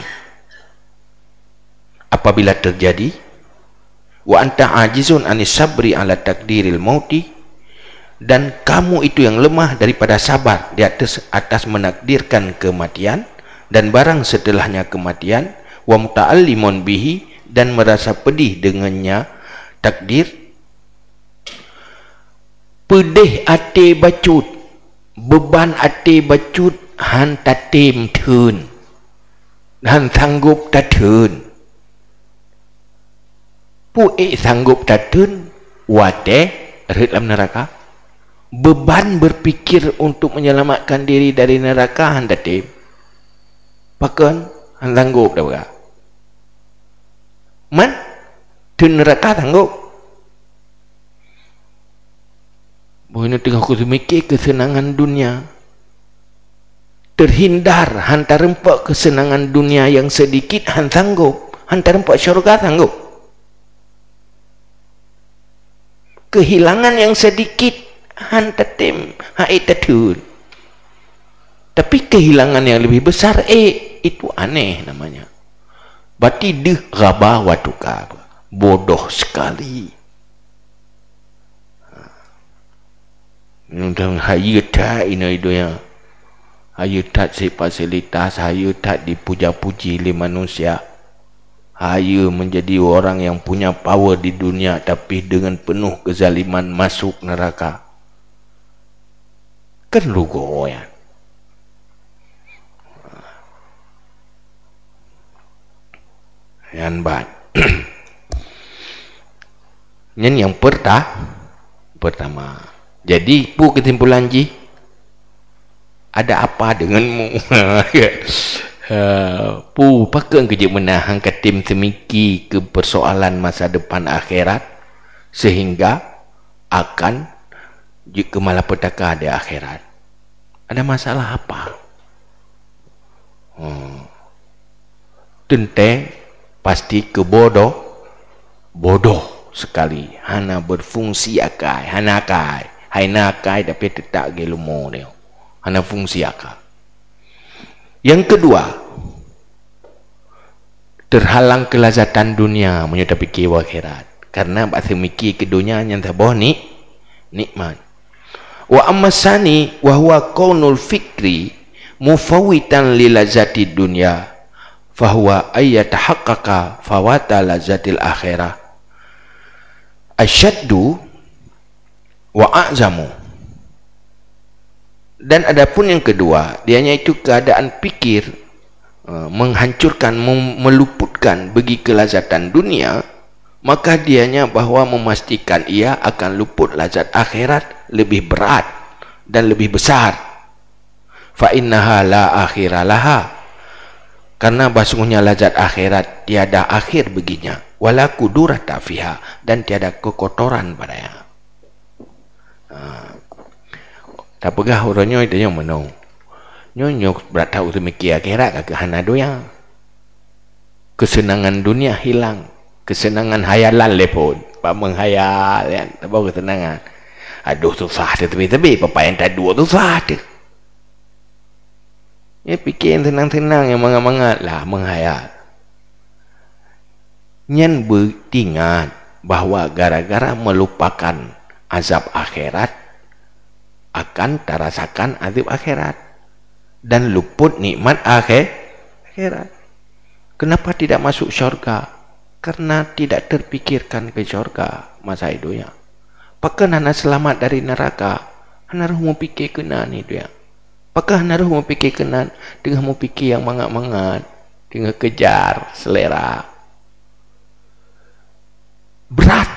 apabila terjadi? "Wa anta ajizun anis sabri ala takdiril mauti," dan kamu itu yang lemah daripada sabar di atas, atas menakdirkan kematian dan barang setelahnya kematian, "wa muta'allimun bihi," dan merasa pedih dengannya takdir. Peudeh até bacut, beuban até bacut han tatem theun, han sanggob tatheun. Peue ék sanggob tatheun watée rhot lam neuraka? Beuban beupikir untuk menyelamatkan diri dari neuraka han tatem. Pakon han sanggob tapeugah? Man, theun neuraka sanggob. Boh nyoe teungoh kuseumike keuseunangan dunia. Terhindar, han tarumpok keuseunangan dunia nyang seudikit han sanggob, han tarumpok syeuruga sanggob. Keuhilangan nyang seudikit han tatem, han ék tatheun. Tapi keuhilangan nyang leubeh besar, ék, itu aneh namanya. Berarti deuh ghaba wa tuka, bodoh sekali. Nyoe hayeue that inoe donya. Hayeue that si fasilitas, hayeue that dipuja-puji lé manusia. Hayeue menjadi orang yang punya power di dunia, tapi dengan penuh kezaliman masuk neraka. Kan rugoe nyan. Nyan ban. Nyan nyang perta-, pertama. Jadi, peue keusimpulan jih? Ada apa denganmu? Ha, peue, pakon keu jeuet meunan han katem seumiki keu persoalan masa depan akhirat, sehingga akan jeuet keu malapetaka di akhirat? Ada masalah apa? Hmm. Teuntée pasti keu bodoh, bodoh sekali, hana berfungsi akai, hana akai, hai na akai tapi teutap geuh leumo nyoe, hana fungsi akai. Yang kedua, terhalang kelazatan dunia meunyoe tapike u akhirat, karena bak seumiki keu donya nyan saboh ni-, nikmat. Wa amma tsani wa huwa kaunul fikri mufawwitan li lazati dunya, fa huwa ay yatahaqqaqa fawata lazatil akhirah asyaddu wa a'zamu. Dan adapun yang kedua, dianya itu keadaan pikir, eh, menghancurkan, mem-, meluputkan bagi kelazatan dunia, maka dianya bahwa memastikan ia akan luput lazat akhirat lebih berat dan lebih besar. Fa innaha la akhira laha. Karena bahsungguhnya lazat akhirat tiada akhir baginya, wala kudurata fiha, dan tiada kekotoran padanya. Ha. Tapeugah uroe nyoe tanyoe meunoe. Nyoe, nyoe brat that useumiké akhirat ka keuh hana donya. Keuseunangan dunia hilang. Keuseunangan hayalan lé phon. Bak meuhayal, kan? Saboh keuseunangan. Aduh, susah teuh teubi-teubi. Peue nyang taduek susah teuh. Ya, pike nyang seunang-seunang, nyang mangat-mangat lah, meuhayal. Nyan beuingat bahwa gara-gara meulupakan azab akhirat, akan tarasakan azab akhirat dan luput nikmat akhe-, akhirat. Kenapa tidak masuk syurga? Karena tidak terpikirkan ke syurga masa i donya. Pakon hana selamat dari neraka? Hana roh meupiké keunan i donya. Pakon hana roh meupiké keunan? Teungoh meupiké nyang mangat-mangat, teungoh kejar selera. Berat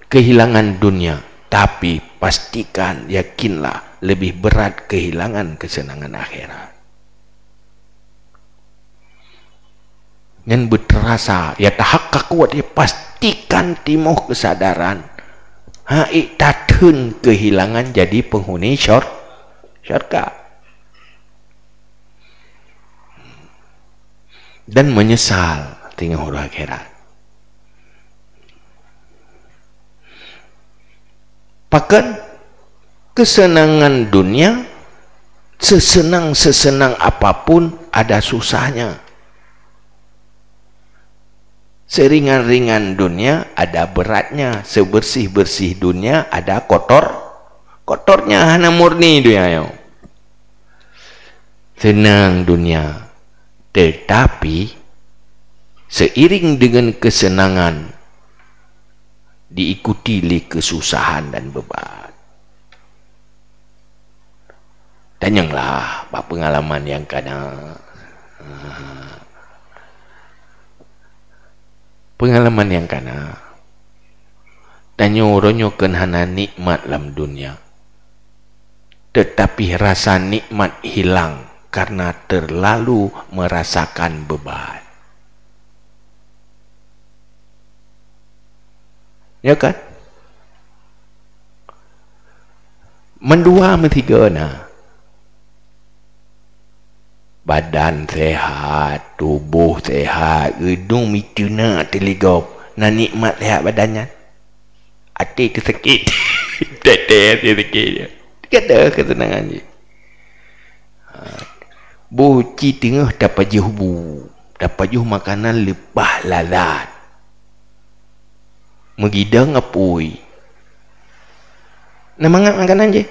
kehilangan dunia, tapi pastikan, yakinlah, lebih berat kehilangan kesenangan akhirat. Nyan beuteurasa, ya, tahaqqaqu, ya, pastikan timoh keusadaran. Hai tatheun keuhilangan jadi peunghuni syur-, syurga. Dan meunyeusal teungoh uroe akhirat. Pakon? Kesenangan dunia, sesenang-sesenang apapun, ada susahnya. Seringan-ringan dunia, ada beratnya. Sebersih-bersih dunia, ada kotor, kotornya. Hana murni dunia nyoe. Seunang dunia, tetapi seiring dengan kesenangan diikuti lé kesusahan dan beban. Tanyonglah bak peungalaman nyang kana. Peungalaman nyang kana. Tanyoe uroe nyoe kon hana nikmat lam dunia. Tetapi rasa nikmat hilang karena terlalu merasakan beban. Ya kan? Mandua meusigoe na. Badan sehat, tuboh sehat, geudong miteunak teuligop. Na nikmat sehat badan nyan? Até teusakét. Teutek até sakét. Tiada kesenangan jih. Ha. Boh ci teungoh tapajoh bu, tapajoh makanan leupah lazat. Meugidong apui. Na mangat makanan jih?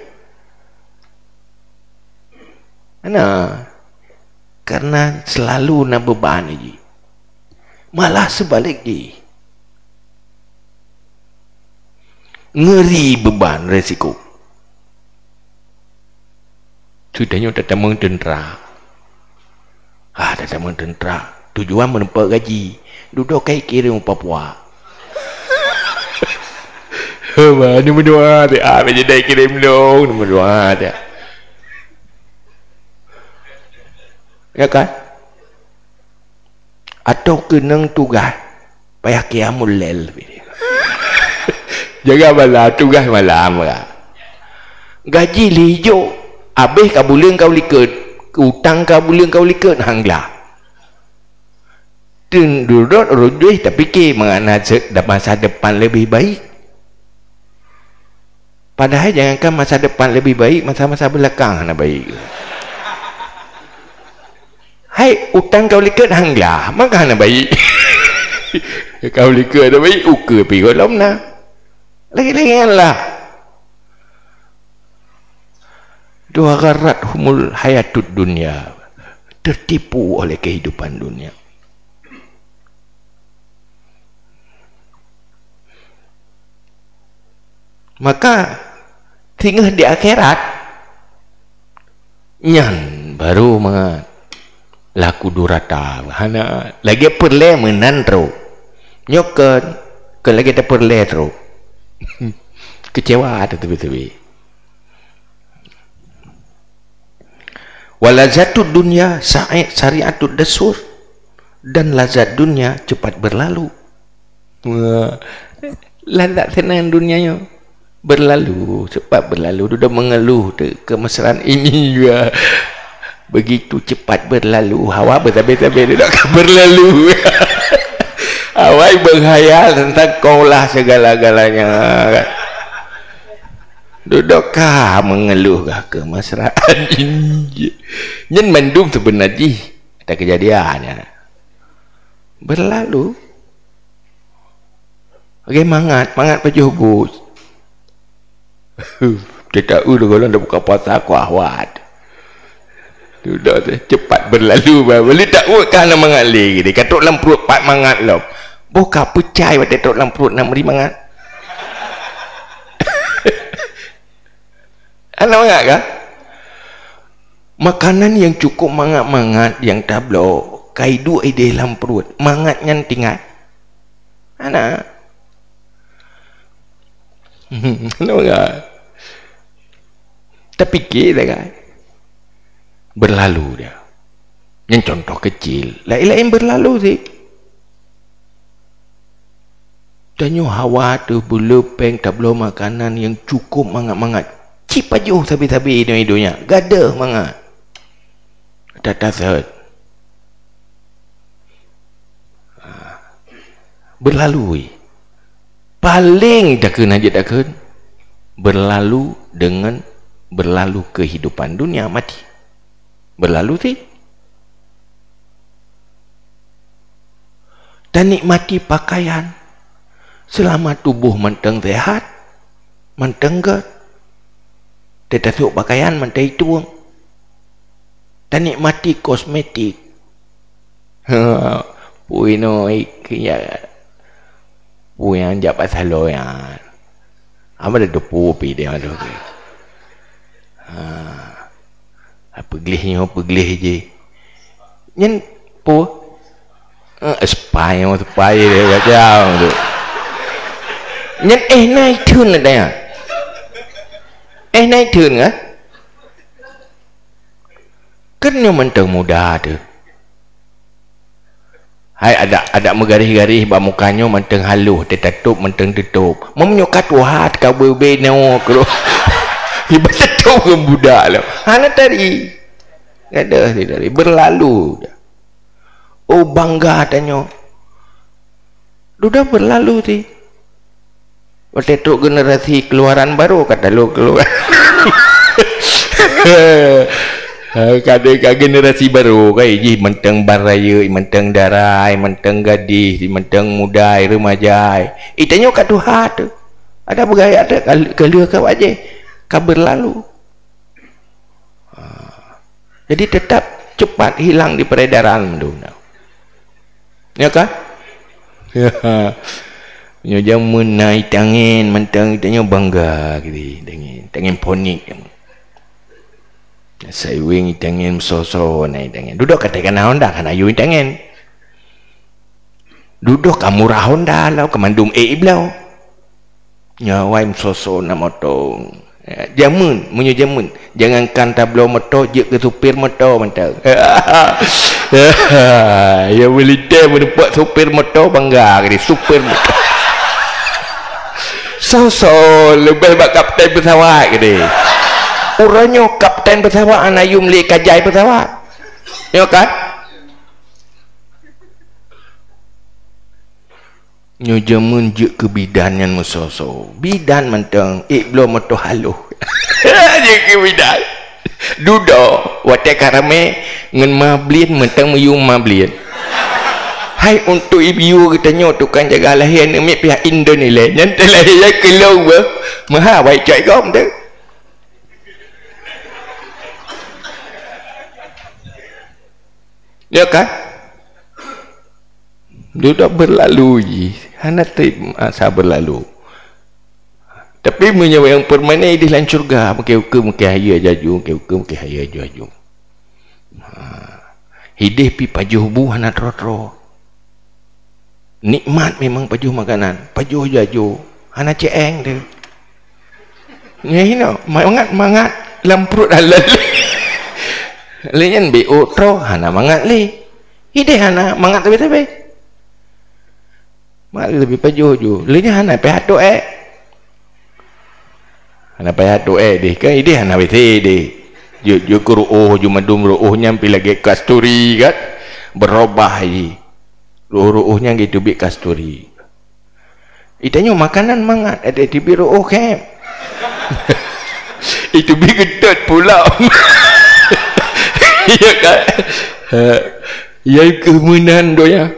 Hana. Karena selalu na beban jih. Malah seubalik jih. Ngeuri beban, resiko. Seutanyoe tatamong teuntra. Ah, tatamong teuntra. Tujuan meuneumpok gaji. Dudoe kai kirém u Papua. Bah, ni meudoa teuh. Ah, bèk jidai kirém dong, ni meudoa teuh. Ya kan? Atau keunong tugaih, payah qiyamul lail. Jaga bala tugaih malam ka. Gaji lhèe jok, abéh ka buleuen ka u likot, utang ka buleuen ka u likot, hang glah. Teun dudok rujui tapike mengenai se-, masa depan lebih baik. Padahai jangankan masa depan lebih baik, masa-masa beulakang hana baik. Hai, utang ka u likot hang glah, maka hana baik. Ka u likot hana baik, ukeue pi gohlom na. Lagèe-lagèe nyan lah. Wa gharrathumul hayatud dunya. Tertipu oleh kehidupan dunia. Maka, singoh di akhirat, nyan baru mangat laku durata. Hana, lagèe peureulèe meunan trok. Nyoe kon, kon lagèe tapeureulèe trok. Keucewa teuh teubi-teubi. Walazatud dunya sa'i-, sari'atud dusur, dan lazat dunia cepat berlalu. Wah, lazat seunang dunia nyoe berlalu, cepat berlalu. Dudoe mengeluh teuh keumesraan ini juga begitu cepat berlalu. Hawa beutabe-tabe dudoe ka berlalu. Awai berkhayal tentang kaulah segala-galanya. Dudoe ka mengeluh ka keumesraan. Nyan mandum seubeuna jih ada keujadian nyan. Berlalu. Lagèe mangat, mangat pajoh bu. Teuka u lôn gohlom buka puasa kuah wat. Dudoe teuh, cepat berlalu, bah. Bali tak uet ka hana mangat lé. Ka trok lam pruet pat mangat lom. Boh ka peucai watèe trok lam pruet na meuri mangat. Hana mangat ka? Makanan nyang cukup mangat-mangat nyang tabloe, ka iduek idéh lam pruet, mangat nyan tinggai? Hana. Hana mangat. Tapike sagai. Berlalu dia. Nyan contoh kecil. Laén-laén berlalu sih. Tanyoe hawa teuh beuleupeng tabloe makanan nyang cukup mangat-mangat. Ci pajoh sabe-sabe di donya, gadoh mangat. Tata sot. Berlalu. Paléng takheun hajat takheun, berlalu dengan berlalu kehidupan dunia, mati. Berlalu sih. Tanikmati pakaian selama tuboh mantong sehat, mantong gét. Teutasok pakaian mantong itueng. Tanikmati kosmetik. Pui noi keu ya. Pui nyang jak pasaloe nyan. Hana teupeue pih dia tu. Ha. Peugleh nyoe, peugleh jih. Nyan peue? Eh, spray nyoe, spray dia macam tu. Nyan eh nai theun ada ya. Eh nai theun kan? Kan nyoe mantong muda tu. Hai, adak, adak meugaréh-garéh bak muka nyoe mantong halôh, teutatôp mantong teutôp. Meunyoe ka tuha, ka beubenoe keudroe. Ibarat teutôp ngon budak lom. Hana tari. Gadoh tari. Berlalu. Oh, bangga tanyoe. Dudoe berlalu ti. Watèe trok generasi keluaran baru, ka talo keluar. Ka, ka generasi baru, ka jih mantong ban rayeuk, mantong dara, mantong gadis, mantong muda, remaja. Ih, tanyoe ka tuha tu. Ada beugaya tu, ka, ka lheueh ka wajéh, ka berlalu. Ha. Jadi tetap cepat hilang di peredaran mandum. Ya kan? Ya. Nyoe jameun na itangen, mantong tanyoe bangga gitu, itangen, itangen ponik. Saiweng itangen, soso na itangen. Dudoe ka teuka na Honda, ka na yue itangen. Dudoe ka murah Honda, lau ka mandum ék ibloe. Nyoe awai meusoso na moto. Ya, jameun, meunyoe jameun, jangankan tabloe moto, jeuet keu supir moto mantong. Ya, meulintèe meureumpok supir moto, bangga keu supir moto. Soso leubeh bak kapten pesawat keu. Uroe nyoe kapten pesawat hana yum lé kajai pesawat. Nyoe kan? Nyoe jameun jeuet keu bidan nyan meusoso. Bidan mantong, ék bloe moto haloh. Jeuet keu bidan. Dudoe, watèe ka ramè ngon ma blien, mantong meuyum ma blien. Hai, untuk ibu geutanyoe tukang jaga lahé, aneuk miet pihak Indo nilai. Nyan teulahé ya keulong beuh. Maha baik cok gom tu. Ya kan? Dudoe berlalu jih, hana trép masa berlalu. Tapi meunyoe nyang permanen idéh lam syeuruga, mungken ukeue mungken hayeue aju-aju, mungken ukeue mungken hayeue aju-aju. Ha. Idéh pih pajoh bu hana troe-troe. Nikmat memang pajoh makanan, pajoh aju-aju, hana ceueng tu. Nyan hino, mangat-mangat lam pruet halal. Lé nyan B O troe, hana mangat lé. Idéh hana mangat sabe-sabe. Mangat leubeh pajoh ju. Lé nyan hana payah toh ék. Hana payah toh ék deh, kan idéh hana W C deh. Jeuet, jeuet keu ru'oh ju mandum, ru'oh nyan pih lagèe kasturi kan. Berubah jih. Ru'oh-ru'oh nyan geuteubiet kasturi. Itanyoe makanan mangat, ada teubiet ru'oh khém. Iteubiet geutôt pula. Iya kan? Ha. Iya keuh meunan donya.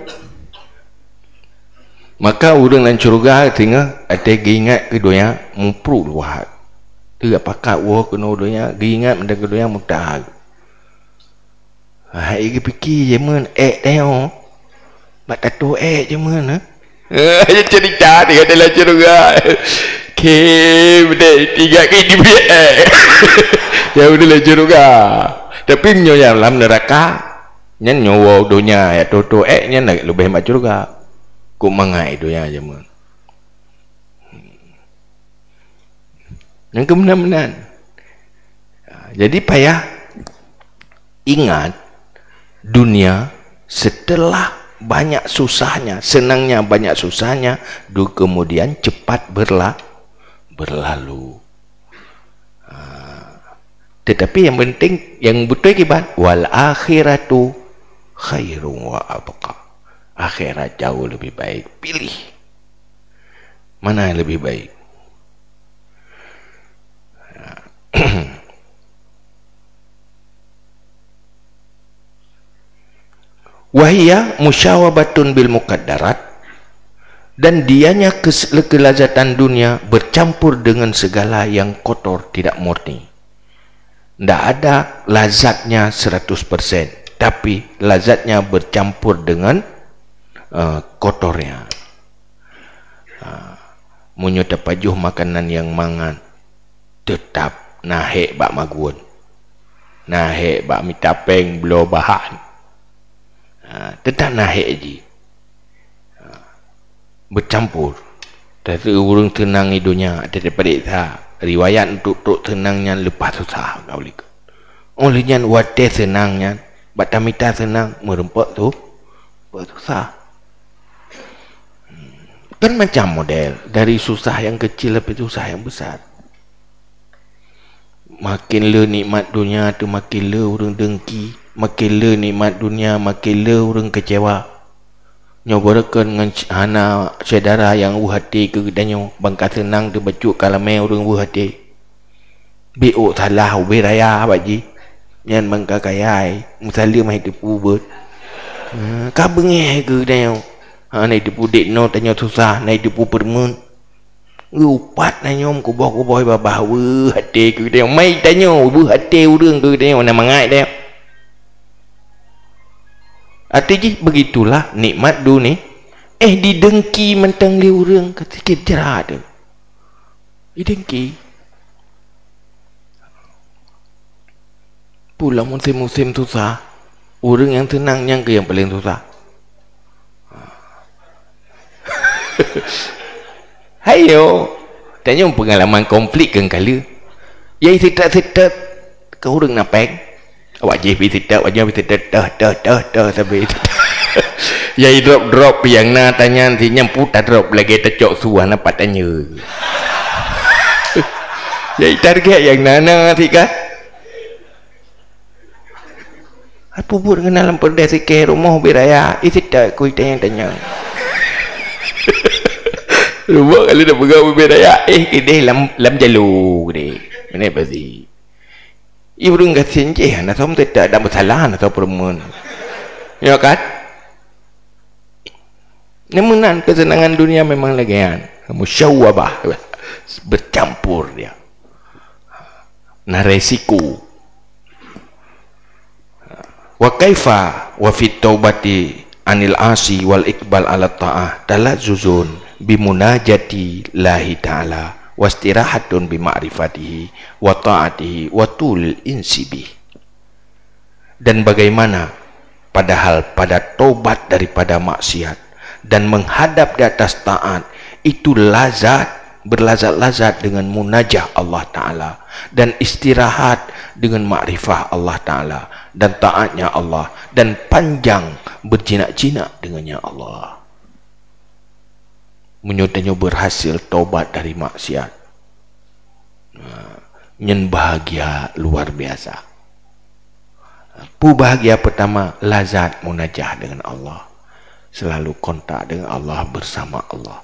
Maka ureueng lam syeuruga singoh watèe geuingat keu donya, mupruk luwah. Teuga pakat woe keunoe donya, geuingat mantong keu donya, muta. Hai geupike jameun ék tanyoe. Bak tato ék jameun, ha? Eh, cerita tiga dalam syeuruga. Oke, betul. Tiga ke di ék. Ya, betul dalam syeuruga. Tapi meunyoe nyang lam neuraka, nyan nyoe woe donya ya toto ék nyan leubeh mat syeuruga. Kok mangat donya jameun. Nyang keumeunan-meunan. Ha, jadi payah ingat dunia setelah banyak susahnya, senangnya banyak susahnya, du-, kemudian cepat berla-, berlalu. Ha. Tetapi yang penting, yang beutôi kiban, "Wal akhiratu khairum wa abqa." Akhirat jauh lebih baik. Pilih. Mana yang lebih baik? Wahia musyawabatun bil mukaddarat, dan dianya kes-, kelazatan dunia bercampur dengan segala yang kotor, tidak murni. Ndak ada lazatnya seratus persen, tapi lazatnya bercampur dengan, eh, kotornya. Ha, meunyoe tapajoh makanan nyang mangat, teutap na hék bak magun, na hék bak mita péng bloe bahan. Ha, teutap na hék jih. Ha, beucampur. Tapi ureuëng teunang di donya, teupeuriksa riwayat untuk trok teunang nyan leupah susah ka ulikot. Óh lheueh nyan watée seunang nyan, bak tamita seunang, meureumpok su-, meureumpok susah. Kan macam model, dari susah yang kecil sampai susah yang besar. Makin le nikmat dunia tu, makin le ureuëng dengki, makin le nikmat dunia, makin le ureuëng kecewa. Nyoe beureukan ngon hana syedara nyang weueh até keu geutanyoe, ban ka seunang teubacut kalamé ureuëng weueh até. Bék ôk salah ubé raya bak jih. Nyan ban ka kayai, meusaleuem hai teupeu beuet. Ha, ka beungéh keu geutanyoe. Ha, na teupeu dék noe tanyoe susah, na teupeu peureumeun. Geupat na nyoe meukuboh-kuboh babah weueh até keu geutanyoe. Mai tanyoe weueh até ureuëng keu geutanyoe na mangat tanyoe. Arti jih begitulah nikmat dunia. Eh, didengki mantong lé ureuëng ka sikit jrat tu. Didengki. Pulang musim-musim susah, ureuëng nyang seunang nyang keu nyang paleng susah. Hayo, tanyoe peungalaman konflik keu kala. Yai seutôt-seutôt keu ureuëng na péng. Awak jih pi seutôt, awak jih pi seutôt, teuh, teuh, teuh, teuh, sampai yai drop-drop nyang na tanyan, si nyang puta drop lagée tacok su hana pat tanyeue. Yai target nyang na-na si kan. Hai peubuet ngon lam peureudeh sikeh rumoh ubé raya, isit tak kui tanyong-tanyong. Rumoh kali dah peugah ubé raya, eh, keudeh lam, lam jalô keudeh. Mana pasti. I ureuëng gasien jih, na som teutap dan bersalah, na som peureumeun. Ya kan? Nyang meunan keuseunangan dunia memang lagée nyan. Musyawabah, bercampur dia. Na resiko. Wa kaifa wa fit taubati anil asi wal iqbal ala ta'ah talazzuzun bi munajati Allahi ta'ala wastirahatun bi ma'rifatihi wa ta'atihi wa tulil insi bih. Dan bagaimana padahal pada tobat daripada maksiat dan menghadap di atas taat itu lazat, berlazat-lazat dengan munajah Allah Ta'ala dan istirahat dengan makrifah Allah Ta'ala dan taatnya Allah dan panjang berjinak-jinak dengannya Allah. Meunyoe tanyoe berhasil tobat dari maksiat, nah, nyan bahagia luar biasa. Peue bahagia pertama, lazat munajah dengan Allah. Selalu kontak dengan Allah, bersama Allah.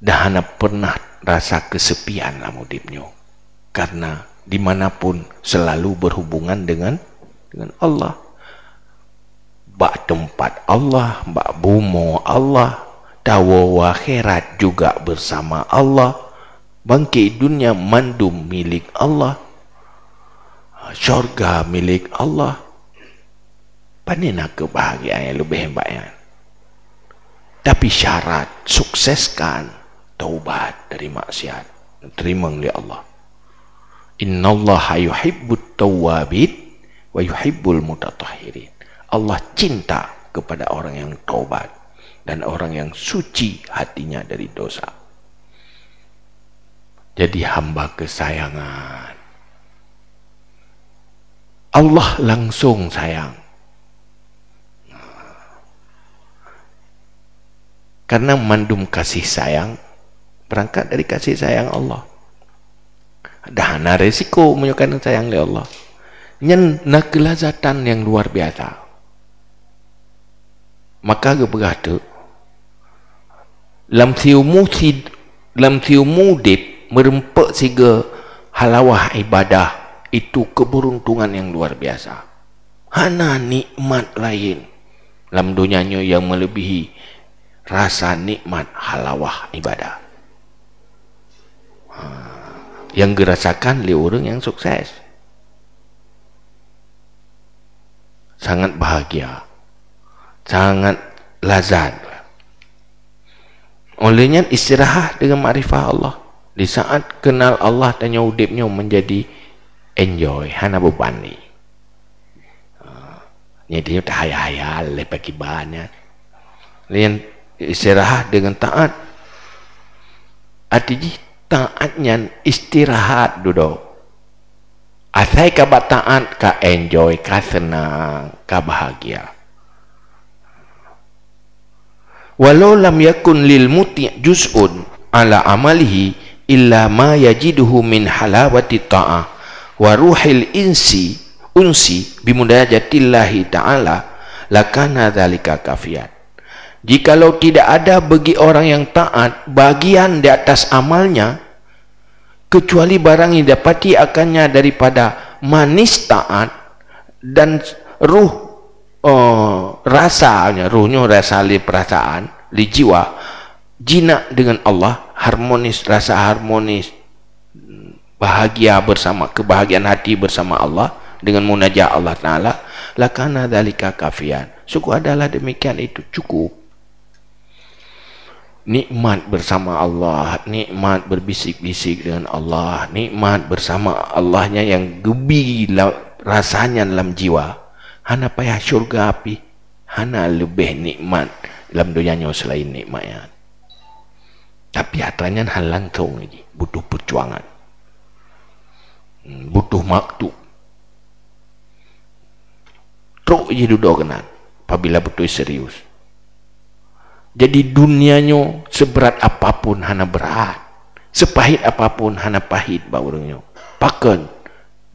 Dan hana pernah rasa kesepian lam udeb nyoe. Karena dimanapun selalu berhubungan dengan, dengan Allah. Bak teumpat Allah, bak bumoe Allah, tawoe akhirat juga bersama Allah, bangkit dunia mandum milik Allah, syurga milik Allah. Pane na keubahgiaan nyang leubeh hebat nyan. Tapi syarat sukseskan taubat dari maksiat, teurimong lé Allah. Innallaha yuhibbut tawwabin wa yuhibbul mutatahhirin. Allah cinta kepada orang yang taubat dan orang yang suci hatinya dari dosa. Jadi hamba kesayangan. Allah langsung sayang. Karena mandum kasih sayang berangkat dari kasih sayang Allah. Dah na resiko meunyoe kana sayang lé Allah. Nyan na keulazatan nyang luar biasa. Maka geupeugah teuk, lam siumu sid-, lam siumu udeb meureumpok sigoe halawah ibadah, itu keberuntungan yang luar biasa. Hana nikmat laén lam donya nyoe nyang meuleubèhi rasa nikmat halawah ibadah. Ha, nyang geurasakan lé ureuëng nyang sukses. Sangat bahagia, sangat lazat. Oleh nyan istirahat dengan makrifah Allah. Di saat kenal Allah, tanyoe udeb nyoe menjadi enjoy, hana beban lé. Ha, nyan tanyoe tahayal-hayal lé pakiban nyan. Laén istirahat dengan taat. Arti jih taat nyan istirahat dudoe. Asai ka bak taat, ka enjoy, ka seunang, ka bahagia. Walau lam yakun lil muti' juz'un ala amalihi illa ma yajiduhu min halawati ta'ah wa ruhil insi, unsi bimunajatillahi ta'ala, lakana dzalika kafian. Jikalau tidak ada bagi orang yang taat bagian di atas amalnya, kecuali barang yang didapati akannya daripada manis taat dan ruh, eh, rasanya, ruh nyoe rasa lé perasaan, lé jiwa, jinak dengan Allah, harmonis, rasa harmonis, bahagia bersama, kebahagiaan hati bersama Allah dengan munajat Allah Ta'ala, lakana dzalika kafian. Sungguh adalah demikian itu cukup. Nikmat bersama Allah, nikmat berbisik-bisik dengan Allah, nikmat bersama Allah nyan nyang geubi la-, rasa nyan lam jiwa, hana payah syurga pih, hana leubeh nikmat lam donya nyoe selain nikmat nyan. Tapi atra nyan hana langsung lagi, butuh perjuangan. Hmm, butuh waktu. Trok jih dudoe keunan, apabila beutôi serius. Jadi, dunia nyoe seberat apapun hana berat, sepahit apapun hana pahit bak ureuëng nyoe. Pakon?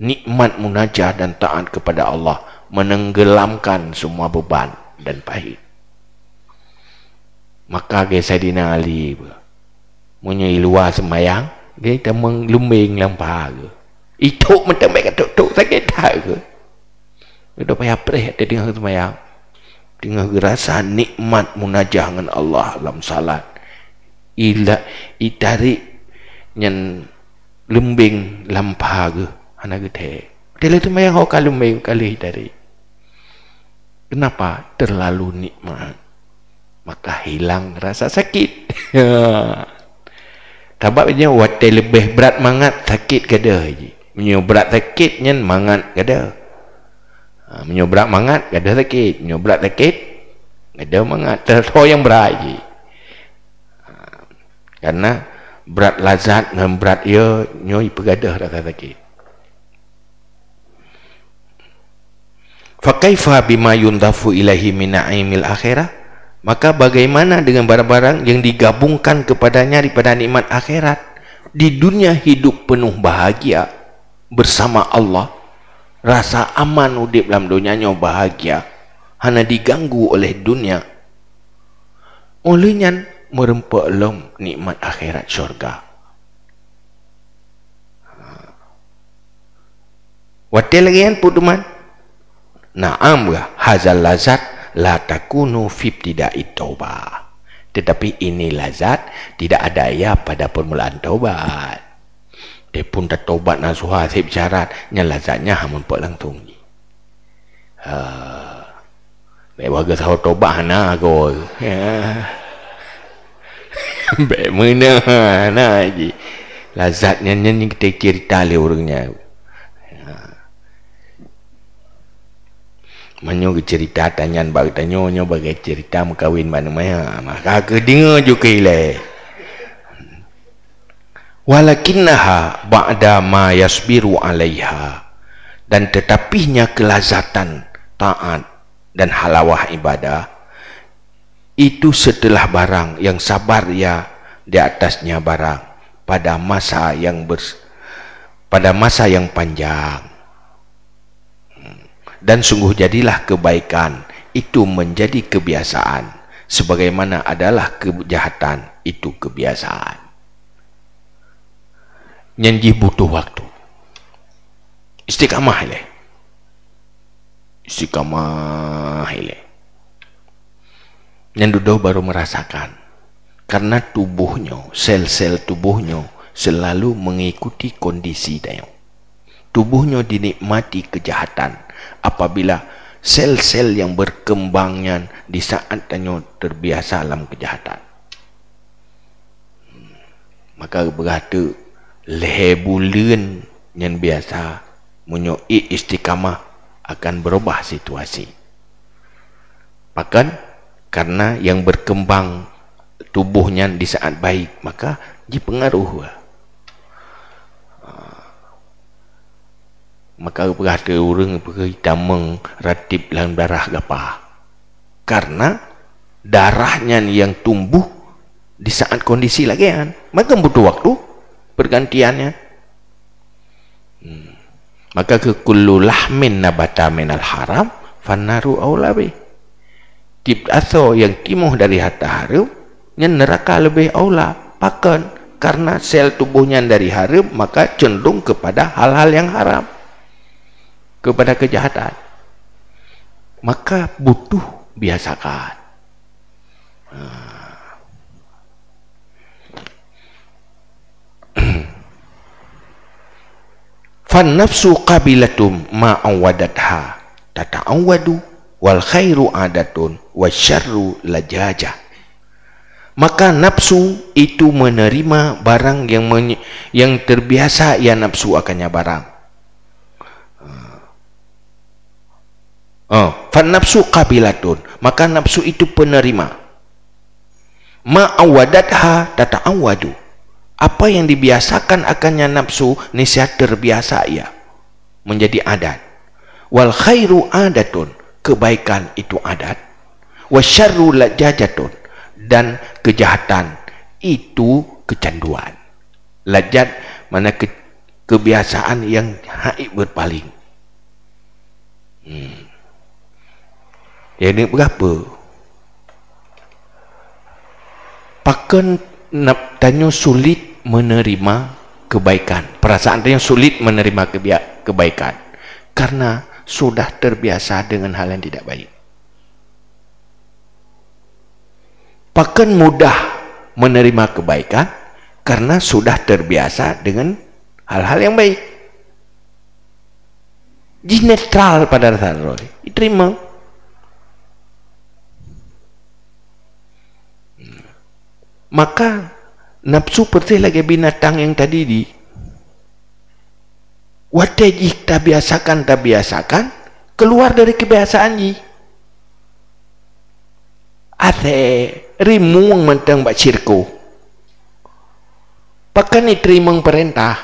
Nikmat munajah dan taat kepada Allah menenggelamkan semua beban dan pahit. Maka geuh Saidina Ali, meunyoe i luwa seumayang, geuh tamong lumbeng lam pha geuh. Itok meuteumé ka tok-tok sakét that geuh. Geuh payah preh teungoh seumayang. Teungoh geurasa nikmat munajah ngon Allah lam salat. Ila, itarék nyan lumbeng lam pha geuh, hana geuthèe. Teulheueh seumayang ho ka lumbeng ka lheueh itarék. Kenapa? Terlalu nikmat. Maka hilang rasa sakit. Sabab nyoe watèe leubeh brat mangat sakét gadôh jih. Meunyoe brat sakét nyan mangat gadôh. Ha, meunyoe brat mangat gadôh sakét, meunyoe brat sakét gadôh mangat. Teuh soe nyang brat jih. Ha, karena brat lazat ngon brat yo nyoe ipeugadôh rasa sakét. Fakaifa bima yundafu ilaihi min na'imil akhirah? Maka bagaimana dengan barang-barang yang digabungkan kepadanya daripada nikmat akhirat? Di dunia hidup penuh bahagia bersama Allah, rasa aman udeb lam donya nyoe bahagia, hana diganggu oleh dunia. Oleh nyan meureumpok lom nikmat akhirat syurga. Watèe lagèe nyan peue teuma? Naam, hazal lazat la takunu fi ibtida'i taubah. Tetapi ini lazat tidak ada ia pada permulaan taubat. Teupun tatobat nasuha seb syarat, nyan lazatnya hana meureumpok langsung jih. Ha. Bèk bagaih saho tobat hana goe. Ya. Bèk meunan hana jih. Lazat nyan, nyan nyang kita cerita lé ureueng nyan. Ya. Meunyoe geucerita tanyan bak geutanyoe, nyoe bagai cerita meukawen bak aneuk maya. Maka keu deungoe ju keu ilèe. Walakinnaha ba'da ma yasbiru 'alaiha, dan tetapinya kelazatan taat dan halawah ibadah Itu setelah barang yang sabar ia di atasnya barang pada masa yang bers-, pada masa yang panjang. Dan sungguh jadilah kebaikan itu menjadi kebiasaan, sebagaimana adalah kejahatan itu kebiasaan. Nyan jih butuh waktu. Istiqamah ilée. Istiqamah ilée. Nyan dudoe baru merasakan. Karena tubuh nyoe, sel-sel tubuh nyoe selalu mengikuti kondisi tanyoe. Tubuh nyoe dinikmati kejahatan apabila sel-sel yang berkembang nyan di saat tanyoe terbiasa lam kejahatan. Maka beurati lhée buleuen nyan biasa, meunyoe istiqamah akan berubah situasi. Pakon? Karena yang berkembang tubuh nyan di saat baik, maka jipeungaruh. Maka peugah teu ureuëng peugah tamong ratib lam darah gapa. Karena darah nyan yang tumbuh di saat kondisi lagée nyan. Maka butuh waktu pergantiannya. Hmm. Maka ke kullu lahmin nabata minal haram, fannaru aula bih. Tieb asoe nyang timoh dari harta hareuem, nyan neuraka leubeh aula. Pakon? Karena sel tuboh nyan dari hareuem, maka cenderung kepada hal-hal nyang haram, kepada kejahatan. Maka butuh biasakan. Ha. Fan nafsu qabilatum ma awwadatha tata'awwadu, wal khairu adatun, wasyarru lajaja. Maka nafsu itu menerima barang yang menye-, yang terbiasa ia nafsu akannya barang. Oh, fan nafsu qabilatun, maka nafsu itu penerima. Ma awwadatha tata'awwadu. Apa yang dibiasakan akannya nafsu, niscaya terbiasa ia menjadi adat. Wal khairu adatun, kebaikan itu adat. Wasyarru lajajatun, dan kejahatan itu kecanduan. Lajat mana ke-, kebiasaan yang haik berpaling. Hmm. Jadi berapa? Pakon nap-, tanyoe sulit menerima kebaikan. Perasaan tanyoe sulit menerima kebia-, kebaikan. Karena sudah terbiasa dengan hal yang tidak baik. Pakon mudah menerima kebaikan karena sudah terbiasa dengan hal-hal yang baik. Jih netral pada dasar roh, diterima. Maka nafsu persis lagée binatang nyang tadi di Watée jih tabiasakan, tabiasakan, keluar dari kebiasaan jih. Asée rimueng mantong bak sirko. Pakon jiteurimong peurintah?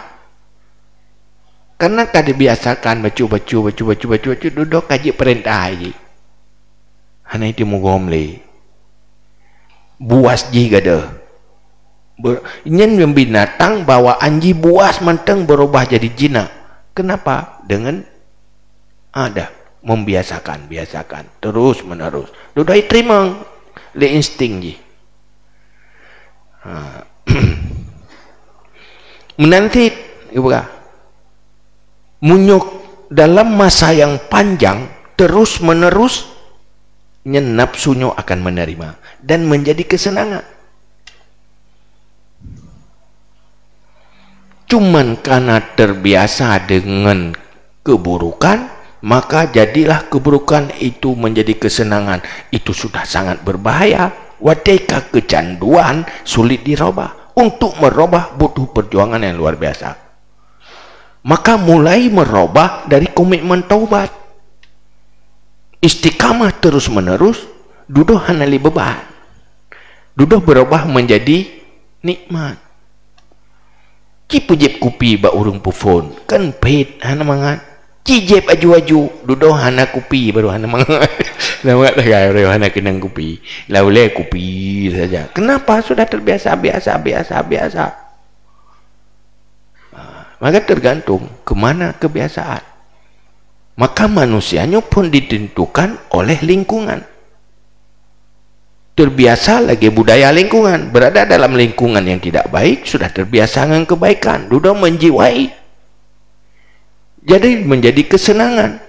Karena ka dibiasakan bacut-bacut, bacut-bacut, bacut, dudoe ka jeuet peurintah jih. Hana jitimugom lé. Buas jih gadôh. Be-, nyan binatang bawaan jih buas mantong berubah jadi jinak. Kenapa? Dengan ada membiasakan, biasakan, terus menerus. Dudoe jiteurimong lé insting jih. Ha. Meunan cit, ibu kah? Meunyoe dalam masa yang panjang, terus-menerus, nyan nafsu nyoe akan menerima dan menjadi kesenangan. Cuman karena terbiasa dengan keburukan, maka jadilah keburukan itu menjadi kesenangan. Itu sudah sangat berbahaya. Watée ka kecanduan, sulit dirubah. Untuk merubah butuh perjuangan yang luar biasa. Maka mulai merubah dari komitmen taubat. Istiqamah terus-menerus, dudoe hana lé beban. Dudoe berubah menjadi nikmat. Ci peujép kupi bak ureuëng peuphon, kan phét hana mangat. Ci jieb aju-aju, dudoe hana kupi baru hana mangat. Hana mangat sagai baru hana keunong kupi. Lau lé kupi saja. Kenapa? Sudah terbiasa, biasa, biasa, biasa. Ah, maka tergantung ke mana kebiasaan. Maka manusia nyoe pun ditentukan oleh lingkungan. Terbiasa lagi budaya lingkungan. Berada dalam lingkungan yang tidak baik, sudah terbiasa dengan kebaikan. Dudoe menjiwai. Jadi menjadi kesenangan.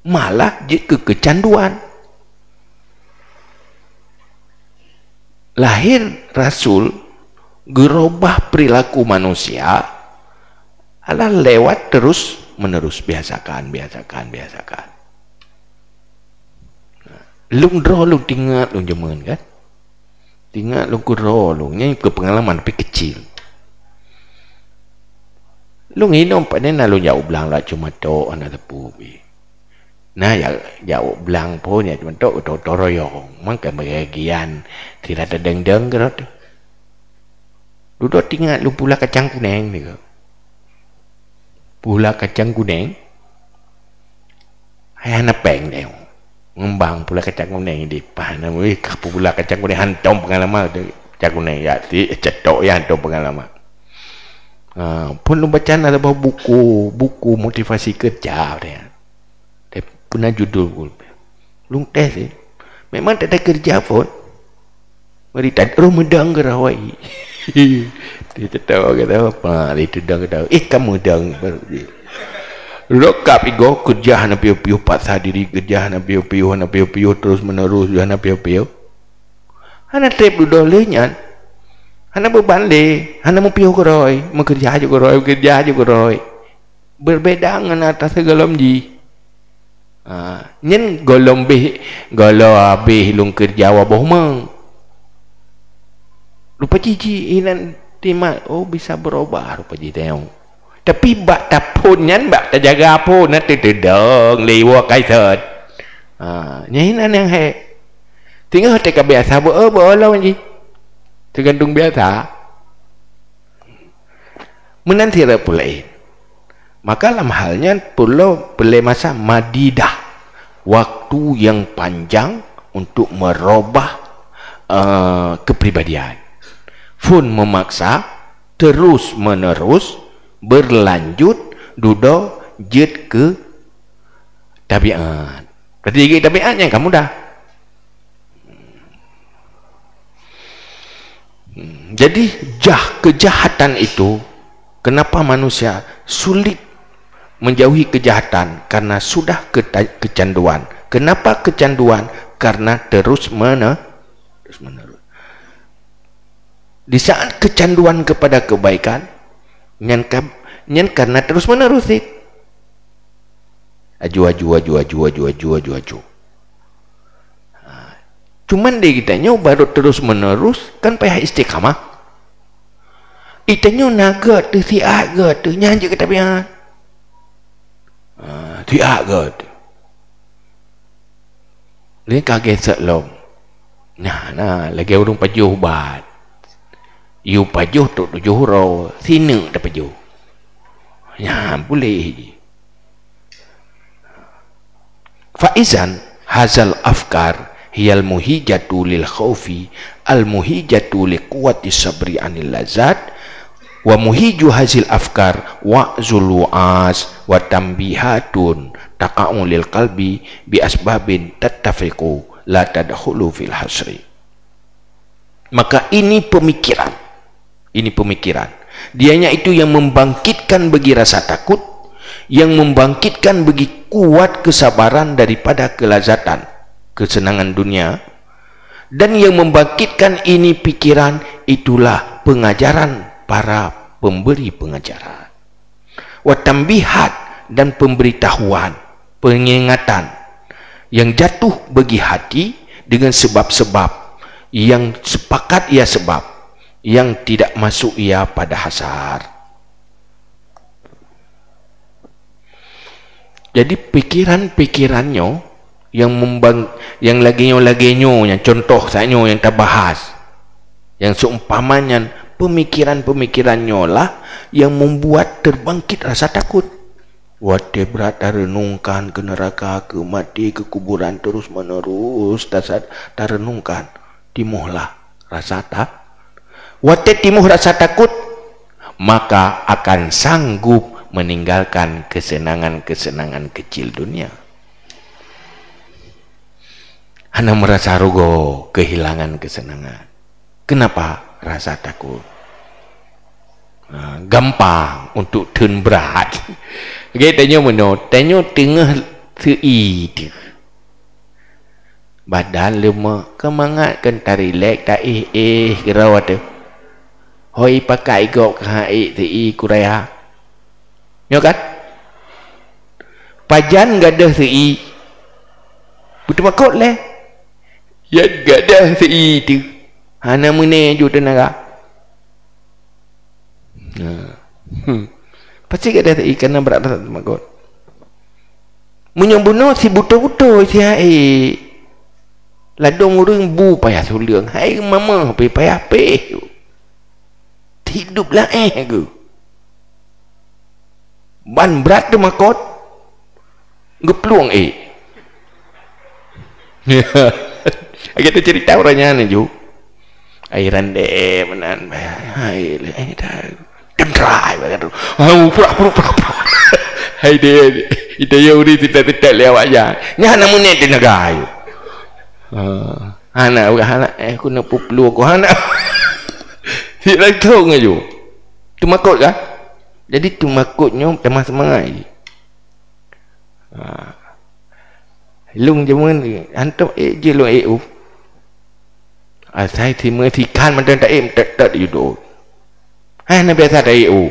Malah jeuet keu kecanduan. Lahir Rasul geurobah perilaku manusia adalah lewat terus menerus, biasakan, biasakan, biasakan. Lôn droe lôn tingat lôn jameun kan. Tingat lôn keudroe lôn, nyan keu peungalaman tapi kecil. Lôn inong pane na lôn jak u blang lak cuma tok hana teupeu pih. Na jak, jak u blang phon jak cuma tok gotong-gotong royong, mangkai bagian sira tadeng-deng keudroe teuh. Dudoe tingat lôn pula kacang kuneng nyoe. Pula kacang kuneng, hai hana péng teuh. Ngembang pula kacang kuneng di paih na, weh, ka pula kacang kuneng hantom peungalaman tu. Kacang kuneng ya, si cetok ya hantom peungalaman. Ha, pun lôn baca na saboh buku, buku motivasi kerja dia. Tapi puna judul buku. Lôn tes, eh. Memang tak ada kerja pun. Mari tak terus meudong keudroe. Dia tertawa kata apa? Dia tendang kata, "Eh, kamu dong." Baru dia. Lokap igo kerja hana piôh-piôh, paksa diri kerja hana piôh-piôh, hana piôh-piôh, terus menerus hana piôh-piôh. Hana treb dudoe lé nyan. Hana beban lé, hana meupiôh keudroe, meukeureuja ju keudroe, meukeureuja ju keudroe. Berbeda ngon ata sigohlom jih. Ha, nyan gohlom beh, gohlom habéh lôn keureuja waboh meueng. Rupa jih ji inan timat, oh, bisa berubah rupa jih teuh. Tapi bak taphon nyan, bak tajaga phon, na teuteudong lé iwoe kaisot. Ha, nyan inan nyang hék. Teungoh teuka biasa beu-, beu-, lom jih. Teugantung biasa. Meunan sira peureulée. Maka lam hal nyan perlu peureulée masa madidah, waktu yang panjang untuk merubah, eh, kepribadian. Phon memaksa, terus menerus, berlanjut, dudoe jeuet keu tabiat. Berarti jeuet keu tabiat nyan ka mudah. Hmm, jadi, jah, kejahatan itu, kenapa manusia sulit menjauhi kejahatan? Karena sudah keta-, kecanduan. Kenapa kecanduan? Karena terus mene-, terus menerus. Di saat kecanduan kepada kebaikan, nyan ka-, nyan karena terus menerus, cit. Aju, aju, aju, aju, aju, aju, aju, aju. Ha. Cuman di geutanyoe baru terus menerus, kan payah istiqamah. Geutanyoe na gét teuh, siat gét teuh, nyan jeuet keu tabiat. Ha, siat gét teuh. Lé ka gesek lom. Nah, nah, lagée ureuëng pajoh ubat. Yue pajoh trok tujoh uroe, sineuk tapajoh. Nyan puléh jih. Fa izan hazal afkar hiyal muhijatu lil khaufi, al muhijatu li quwwati sabri anil lazat, wa muhiju hazil afkar wa'zul wu'az wa tambihatun taqa'u lil qalbi bi asbabin tattafiqu la tadkhulu fil hasri. Maka ini pemikiran. Ini pemikiran. Dianya itu yang membangkitkan bagi rasa takut, yang membangkitkan bagi kuat kesabaran daripada kelazatan, kesenangan dunia, dan yang membangkitkan ini pikiran itulah pengajaran para pemberi pengajaran. Wa tambihat, dan pemberitahuan, pengingatan yang jatuh bagi hati dengan sebab-sebab yang sepakat ia sebab, yang tidak masuk ia pada hasar. Jadi pikiran-pikiran nyoe yang membang-, yang lagée nyoe, lagée nyoe, nyang contoh saat nyoe nyang tabahas, yang seumpama nyan, pemikiran-pemikiran nyoe lah yang membuat terbangkit rasa takut. Watée brat tareunungkan keu neuraka, keu maté, keu kuburan terus-menerus tasa-, tareunungkan, timohlah rasa ta-, watée timoh rasa takot, maka akan sanggup meninggalkan kesenangan-kesenangan kecil dunia. Hana meurasa rugoe keuhilangan keuseunangan. Keunapa? Rasa takot. Ha, gampang untuk teun brat. Lagée tanyoe meunoe, tanyoe teungoh seu-i teuh. Badan leumah, keumangat kon tarilek, taéh-éh keudroe teuh. Hôi pakat igob keuhai seu-i kuraya. Nyoe kan? Pajan gadôh seu-i? Beuteumakot lé. Yan gadôh seu-i teuh. Hana meuné ju teunaga. Nah. Hmm. Pasti gadôh seu-i kana brat that teumakot. Meunyoe bunoe si buto-buto si hai. Ladôm ureuëng bu payah suleueng, hai mamah pih payah pih. Hidup laén geuh. Ban brat teumakot, geuplueng ék. Lagée teuceurita ureuëng nyan ju. Ai randé meunan, hai, hai, hai, tentrai bangat tu. Hau, prak, prak, prak, prak. Hai deh, itu ya uri tidak-tidak lewat aja. Nyan namun ni tenaga ayu. Ha, hana, hana, eh, aku nak puplu aku hana. Si langsung aju. Teumakot kan? Jadi teumakot nyoe tamah seumangat jih. Ha. Lôn jameun hantom ék jih lôn ék u. Asai si meusikan mantong taék tet-tet ju dot. Hai na biasa taék u.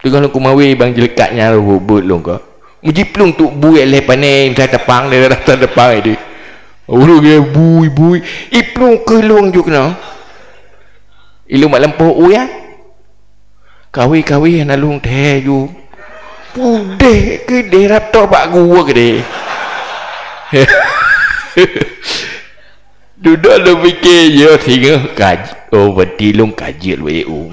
Teungoh lôn kumawe bang jeulekat nyan rhot beuet lôn ka. Meujiplueng tuk bui lé pane misai tapang lé rasa tapang di. Ureuëng bui-bui, iplueng keu lôn ju keunoe. Ilôn mak lampôh u ya. Kawi-kawi hana lôn thee ju. Pudeh keudeh rab toh bak gua keudeh. Dudoe lôn pike, yo singoh kaj-, oh, berarti lôn kaji lé u.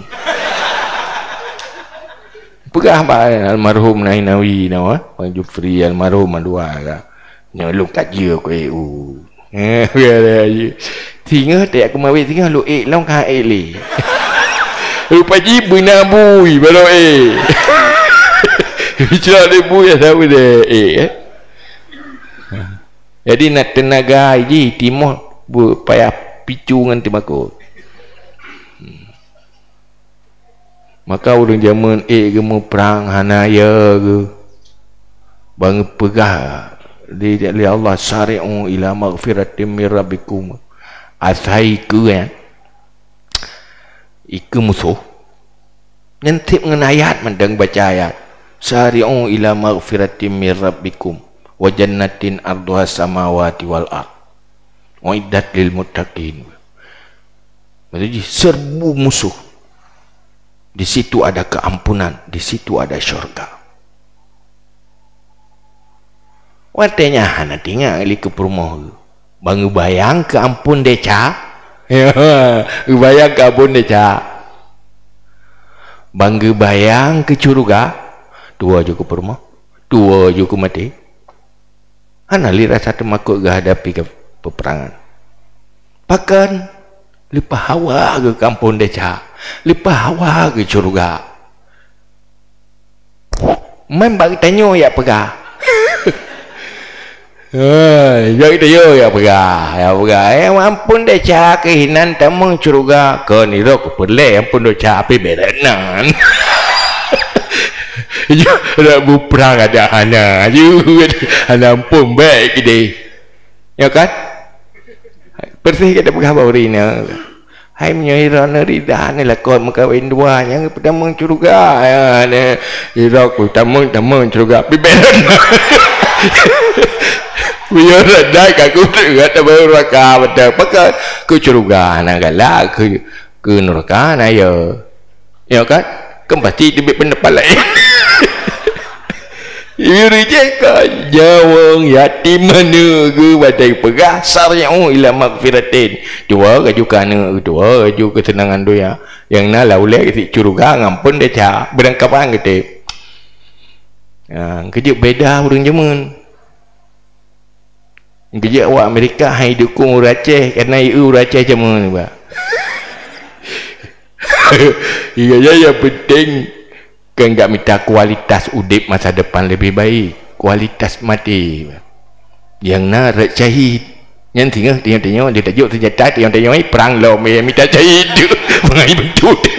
Peugah bak almarhum Nainawi nyoe, Bang Jufri almarhum mandua ka. Nyoe lôn kaji ku u. Singoh teuyak keumawé singoh lôn ék lom ka ék lé. Rupa jih beuna bui baru ék. Bicara lé bui asa beudé ék, eh. Jadi na teunaga jih timoh beupayah picu ngon teumakot. Maka ureuëng jameun ék geumuprang hana ya geuh. Bang peugah di, lé Allah, "Sari'u ila maghfiratim mir rabbikum." Asai keu, eh, ikeu musoh. Nyan tieb ngon ayat mantong baca ayat, "Sari'u ila maghfiratim mir rabbikum wa jannatin arduha samawati wal ard. Uiddat lil muttaqin." Maksud jih, serbu musuh. Di situ ada keampunan, di situ ada syurga. Watée nyan hana teuingat lé keu peurumoh geuh. Bang geubayang keu ampôn desya. Geubayang keu ampôn desya. Bang geubayang keu syeuruga. Tuwoe ju keu peurumoh. Tuwoe ju keu maté. Hana lé rasa teumakot geuhadapi keu peupeurangan. Pakon? Leupah hawa geuh keu ampôn desya, leupah hawa geuh syeuruga. Man bak geutanyoe jak peugah. Hei, jak geutanyoe jak peugah, jak peugah, eh, ampôn desya keuh inan tamong syeuruga, kon irok peureulée ampôn desya, tapi beret nan. Nyoe rak buprang ada hana, hana ampôn bék keudeh. Ya kan? Persis ka tapeugah bak ureuëng inong. Hai meunyoe droeneuh rida ni lakoe meukawen dua nyang peutamong syeuruga. Ya, ni, irok peutamong, tamong syeuruga. Pibet. Meunyoe reda ka kuteuk, kata baru raka betul. Maka keu syeuruga hana galak, keu, keu nuraka hana ya. Ya kan? Kan pasti teubiet peundapat laén. Yuri jeh ka nyawöng yatim aneuk geuh, watée peugah, "Sari'u ila maghfiratin." Tuwoe laju keu aneuk, tuwoe laju keu keuseunakan donya. Nyang na lam ulée sit syeuruga ngon ampôn desya, beurangkapan geutem. Ha, keujeuet beda ureuëng jameun. Keujeuet awak Amerika hai dukung ureuëng Aceh, karena ié ureuëng Aceh jameun ba. Iya, ya, yang penting kan gak mita kualitas udeb masa depan lebih baik, kualitas mati. Yang na rot syahid. Nyan singoh tanyoe-tanyoe, dia tajuk senjata tanyoe-tanyoe, eh, perang lom, eh, mita syahid tu. Pengai betul tu.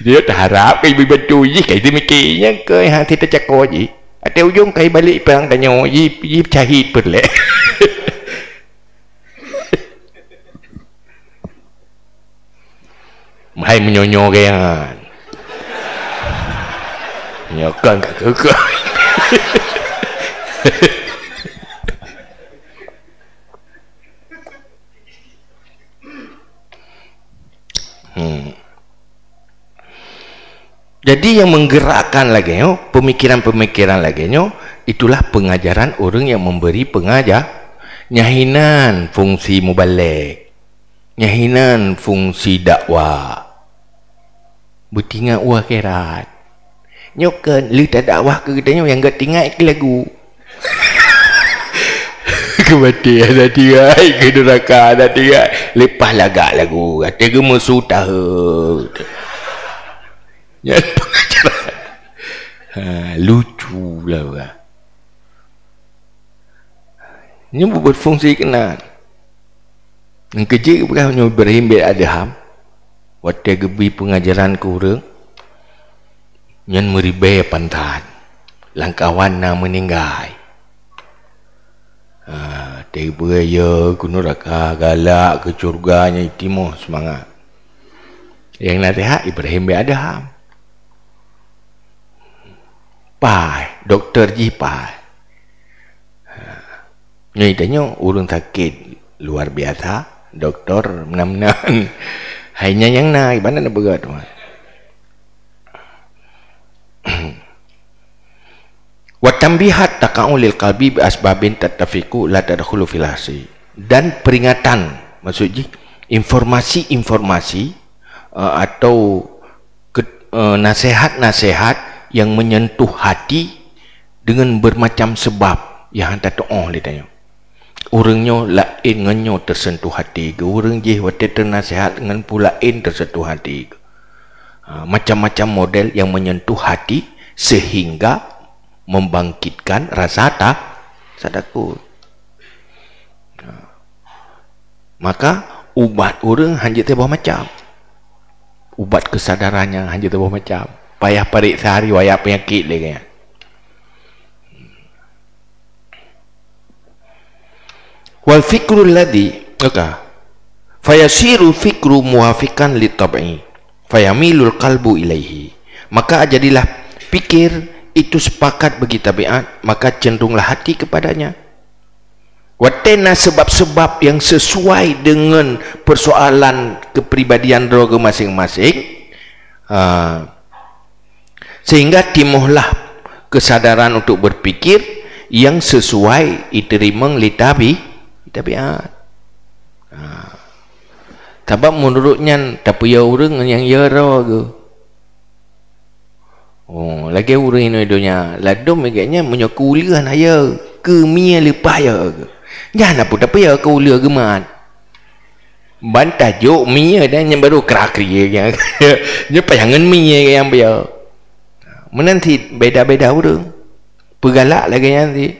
Dia taharap kai bantu jih, kai teumiké nyang keu hati teucako jih. Até ujong kai balik perang tanyoe, jih, jih syahid peureulée. Hai meunyoe-nyoe geuyangan. Nyoe kan ka keukeue. Hmm. Jadi yang menggerakkan lagée nyoe, pemikiran-pemikiran lagée nyoe, itulah pengajaran ureuëng yang memberi pengajar. Nyan hinan fungsi mubalek. Nyan hinan fungsi dakwah. Beutingat u akhirat. Nyoe kan lheueh tadakwah keu geutanyoe nyang geutingat keu lagu. Keu maté hana tinggai, keu neuraka hana tinggai. Leupah lagak lagu, até geumeusu tahe. Nyan pengajaran. Ha, lucu lah ureuëng. Nyoe buet fungsi keunan. Nyang keujeuet peugah nyoe Ibrahim bin Adham, watée geubri peungajaran keu ureuëng, nyan meuribée pantan, lamkawan na meuninggai. Ha, teupeue ya keu neuraka, galak keu syeuruga, nyan timoh seumangat. Nyang naseuhat Ibrahim bin Adham. Paih, dokto jih paih. Ha. Nyoe tanyoe ureuëng sakét luar biasa, dokto meunan-meunan. Hai nyan nyang na, ibarat na beugöt tu. Wa tanbihat taqa'u lil qalbi bi asbabin tattafiqu la tadkhulu fil hasi. Dan peringatan, maksud jih, informasi-informasi, eh, atau ke-, eh, nasihat-nasihat yang menyentuh hati dengan bermacam sebab yang hana tatu'oh lé tanyoe. Ureuëng nyoe laén ngon nyoe teuseuntuh hati geuh, ureuëng jih watée teunaseuhat ngon peue laén teuseuntuh hati geuh. Ha, macam-macam model yang menyentuh hati sehingga membangkitkan rasa ta-, rasa takut. Ha. Maka ubat ureuëng hana jeuet saboh macam. Ubat keusadaran nyan hana jeuet saboh macam. Payah pareksa riwayat peunyakét lé nyan. Wal fikrul ladzi, maka, fayasiru fikru muwafiqan li tab'i, fayamilul qalbu ilaihi. Maka jadilah pikir itu sepakat bagi tabiat, maka cenderunglah hati kepadanya. Watée na sebab-sebab yang sesuai dengan persoalan kepribadian droe geuh masing-masing, ha, sehingga timohlah kesadaran untuk berpikir yang sesuai iteurimong lé tabi-, tabiat. Ha. Sabab meunurot nyan tapeuyö ureuëng nyang yö droe geuh. Oh, lagée ureuëng inoe donya, ladom lagée nyan meunyoe keu uleueh hana yö, keu mie leupah yö geuh. Nyan na peue tapeuyö keu uleueh geumat. Ban tajok mie dan nyang barô kra-krie nyan. Nyoe pajangan mie nyang peuyö. Meunan cit beda-beda ureuëng. Peugalak lagée nyan cit.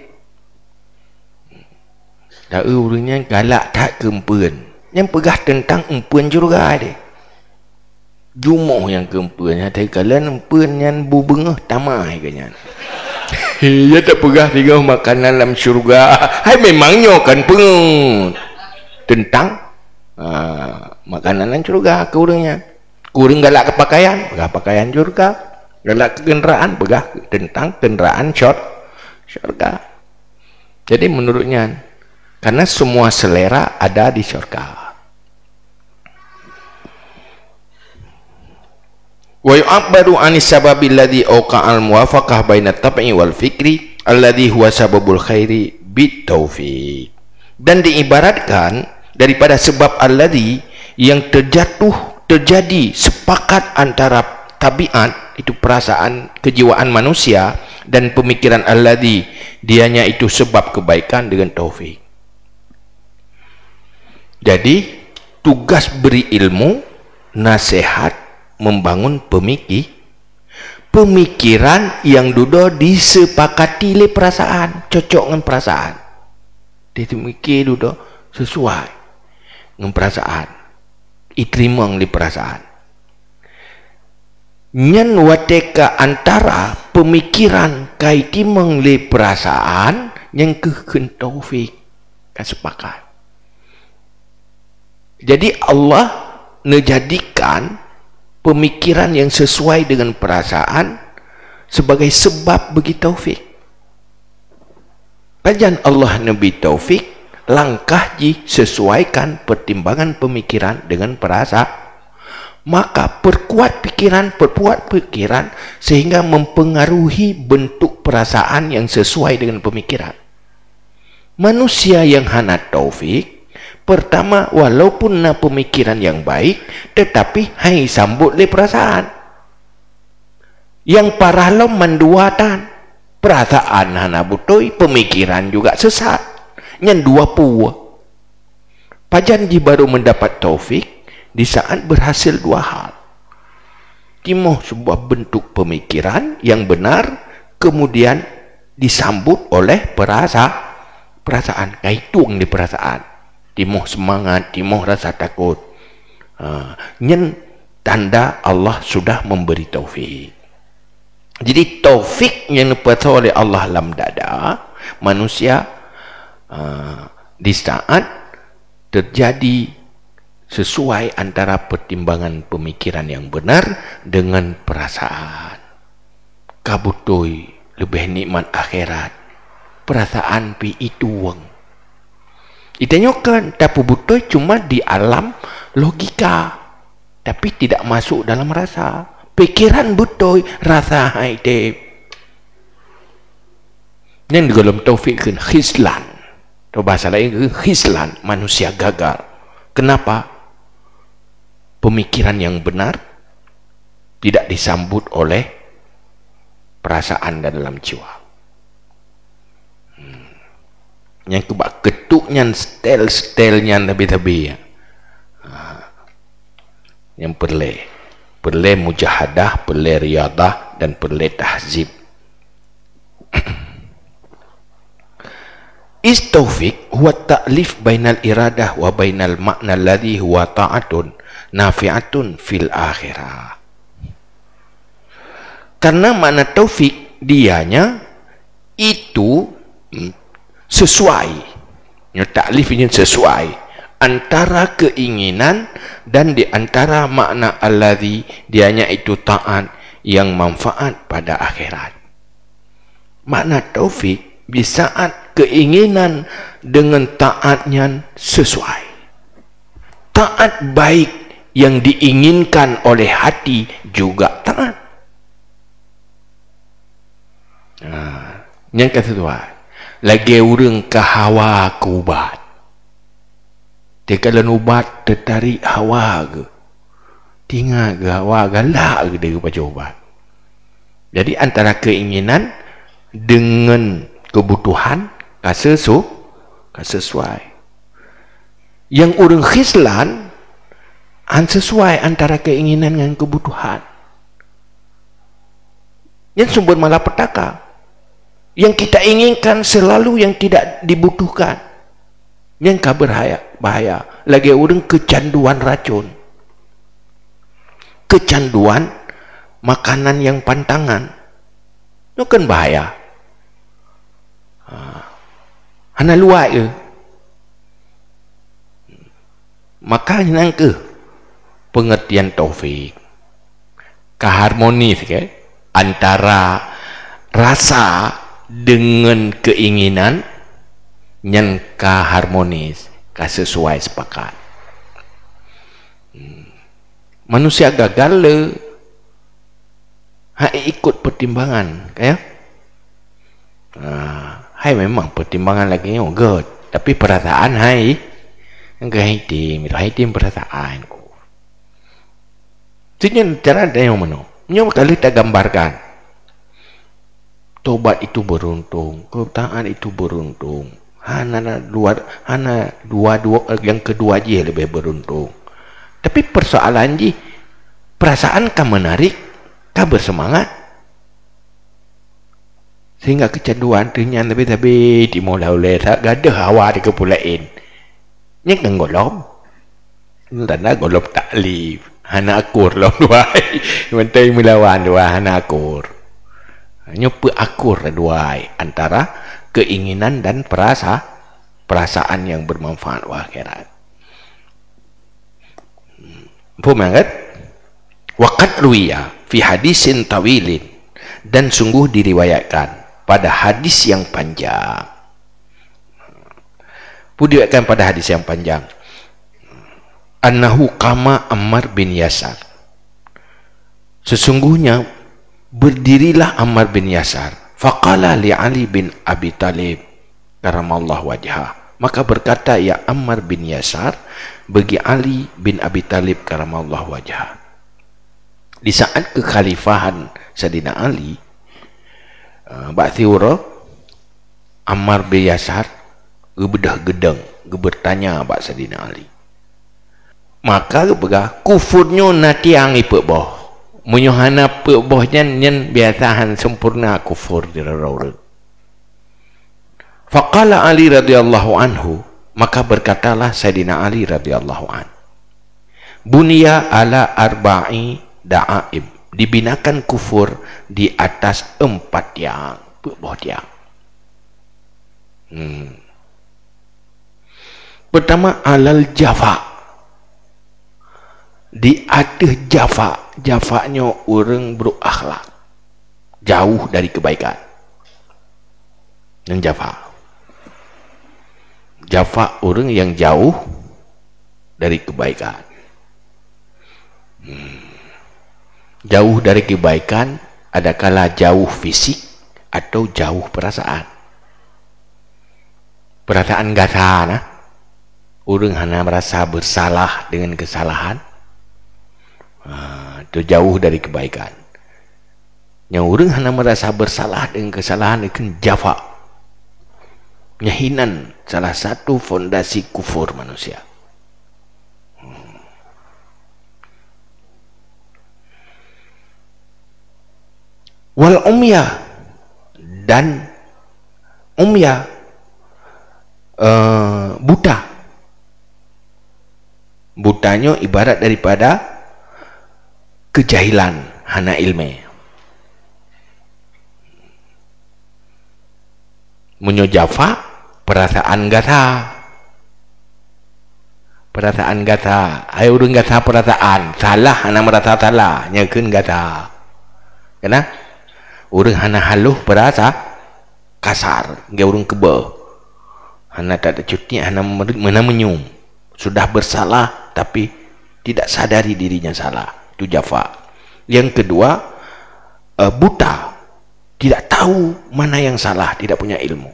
Taeu ureuëng nyan galak that keu eumpeuen. Nyan peugah teuntang eumpeuen syeuruga deh. Jumoh nyang keu eumpeuen, nyan takalon eumpeuen nyan bu beungoh tamah keu nyan. Ya tapeugah singoh makanan lam syeuruga. Hai memang nyoe kan peungeut teuntang, ha, makanan lam syeuruga keu ureuëng nyan. Keu ureuëng galak keu pakaian, peugah pakaian syeuruga. Galak keu kenderaan, peugah teuntang kenderaan syur-, syeuruga. Jadi meunurot nyan, karena semua selera ada di syurga. Wa yu'abbaru anis sababil ladzi awqa'al muwafaqah bainat tab'i wal fikri alladzi huwa sababul khairi bit taufiq. Dan diibaratkan daripada sebab alladzi yang terjatuh, terjadi sepakat antara tabiat, itu perasaan kejiwaan manusia, dan pemikiran alladzi, dianya itu sebab kebaikan dengan taufik. Jadi, tugas beri ilmu, nasihat, membangun pemiki-, pemikiran yang dudoe disepakati lé perasaan, cocok ngon perasaan. Dipemiki dudoe sesuai ngon perasaan, iteurimong lé perasaan. Nyan watée ka antara pemikiran ka itimong lé perasaan, nyan keuh kheun taufik, ka sepakat. Jadi Allah neujadikan pemikiran yang sesuai dengan perasaan sebagai sebab bagi taufik. Pajan Allah neubri taufik, langkah jih sesuaikan pertimbangan pemikiran dengan perasa-, maka perkuat pikiran, perkuat pikiran sehingga mempengaruhi bentuk perasaan yang sesuai dengan pemikiran. Manusia yang hana taufik, pertama, walaupun na pemikiran yang baik, tetapi hai sambot lé perasaan. Nyang parah lom mandua tan. Perasaan hana beutôi, pemikiran juga sesat. Nyan dua peue. Pajan jih baru mendapat taufik, di saat berhasil dua hal. Timoh sebuah bentuk pemikiran yang benar, kemudian disambut oleh perasa-, perasaan. Ka itueng di perasaan. Timoh semangat, timoh rasa takut. Ha, nyan tanda Allah sudah memberi taufik. Jadi, taufik nyang neupasoe lé Allah lam dada manusia, ah, di saat terjadi sesuai antara pertimbangan pemikiran yang benar dengan perasaan. Ka beutôi leubeh nikmat akhirat. Perasaan pih itueng. Itanyoe kan tapeubeutôi cuma di alam logika, tapi tidak masuk dalam rasa. Pikiran beutôi, rasa hai teb. Nyan di golom taufik kheun khizlan. Atau bahasa lain kheun khizlan, manusia gagal. Kenapa? Pemikiran yang benar tidak disambut oleh perasaan dan dalam jiwa. Hmm. Nyang keubah keutuk nyan, stel-stel nyan tabi-tabi. Ha. Nyang peureulée. Peureulée mujahadah, peureulée riyadah, dan peureulée tahzib. Is taufik huwa ta'lif bainal iradah wa bainal ma'na alladhi huwa ta'atun nafi'atun fil akhirah. Karena makna taufik, dianya itu, hmm, sesuai. Ya, ta'lif ini sesuai antara keinginan dan di antara makna alladhi, dianya itu taat yang manfaat pada akhirat. Makna taufik, di saat keinginan dengan taat nyan sesuai. Taat baik yang diinginkan oleh hati juga taat. Ha, nyang ka sesuai. Lagée ureuëng ka hawa keu ubat. Teuka lôn ubat teutarek hawa geuh. Tingat geuh hawa galak geuh dari baca ubat. Jadi, antara keinginan dengan kebutuhan ka sesu-, ka sesuai. Nyang ureuëng khizlan, han sesuai antara keinginan ngon kebutuhan. Nyan sumber malapetaka. Yang kita inginkan selalu yang tidak dibutuhkan. Nyan ka berbahaya, bahaya. Lagée ureuëng kecanduan racun. Kecanduan makanan yang pantangan. Nyoe kan bahaya. Ha. Hana luwai, eh. Maka nyan keuh pengertian taufik. Ka harmonis, ke? Antara rasa dengan keinginan, nyan ka harmonis, ka sesuai sepakat. Hmm. Manusia gagal le hai ikut pertimbangan, ya. Ah, hai memang pertimbangan lagée nyoe göt, tapi perasaan hai, hai tim, hai tim perasaan ku. Nyan cara tanyoe meunoe. Nyoe ka lheueh tagambarkan. Tobat itu beruntung, ketaatan itu beruntung. Hana dua, hana dua, dua, yang kedua jih lebih beruntung. Tapi persoalan jih, perasaan ka menarik, ka bersemangat. Sehingga kecanduan teuh nyan tapi-tapi timu lah uleh that gadoh hawa di keupulaén. Nyan kan golom. Tanda golom taklif. Hana akur lom duai. Menteri melawan duai hana akur. Nyoe peu akur duai antara keinginan dan perasa-, perasaan yang bermanfaat wa akhirat. Paham kan? Waqad ruwiya fi hadisin tawilin, dan sungguh diriwayatkan pada hadis yang panjang. Pun diriwayatkan pada hadis yang panjang. Annahu qama Ammar bin Yasar. Sesungguhnya berdirilah Ammar bin Yasar. Faqala li Ali bin Abi Thalib karamallahu wajhah. Maka berkata ia Ammar bin Yasar bagi Ali bin Abi Thalib karamallahu wajhah. Di saat kekhalifahan Saidina Ali, eh, bak siuroe, Ammar bin Yasar geubeudôh geudong, geubeutanya bak Saidina Ali. Maka geupeugah, "Kufur nyoe na tiang ipeuboh. Meunyoe hana peuboh nyan, nyan biasa han sempurna kufur di rara ureuëng." Faqala Ali radhiyallahu anhu, maka berkatalah Saidina Ali radhiyallahu an, "Buniya ala arba'i da'aim." Dibinakan kufur di atas empat tiang, peuboh tiang. Hmm. Pertama, alal jafa. Di ateueh jafa. Jafa nyoe ureuëng brok akhlak. Jauh dari kebaikan. Nyan jafa. Jafa ureuëng yang jauh dari kebaikan. Hmm. Jauh dari kebaikan, adakala jauh fisik atau jauh perasaan. Perasaan gasa nah, ureuëng hana merasa bersalah dengan kesalahan, ha, itu jauh dari kebaikan. Nyang ureuëng hana merasa bersalah dengan kesalahan itu jafa. Nyan hinan salah satu fondasi kufur manusia. Wal umya, dan umya, eh, buta. Buta nyoe ibarat daripada kejahilan, hana ilmu. Meunyoe jafa, perasaan gasa. Perasaan gasa. Hai ureuëng gasa perasaan, salah hana merasa salah, nyan kheun gasa. Kena? Ureuëng hana halôh perasa kasar, ngon ureuëng keubah. Hana tatacut niet, hana mer-, hana meunyum. Sudah bersalah, tapi tidak sadari dirinya salah. Itu jafa. Yang kedua, eh, buta. Tidak tahu mana yang salah, tidak punya ilmu.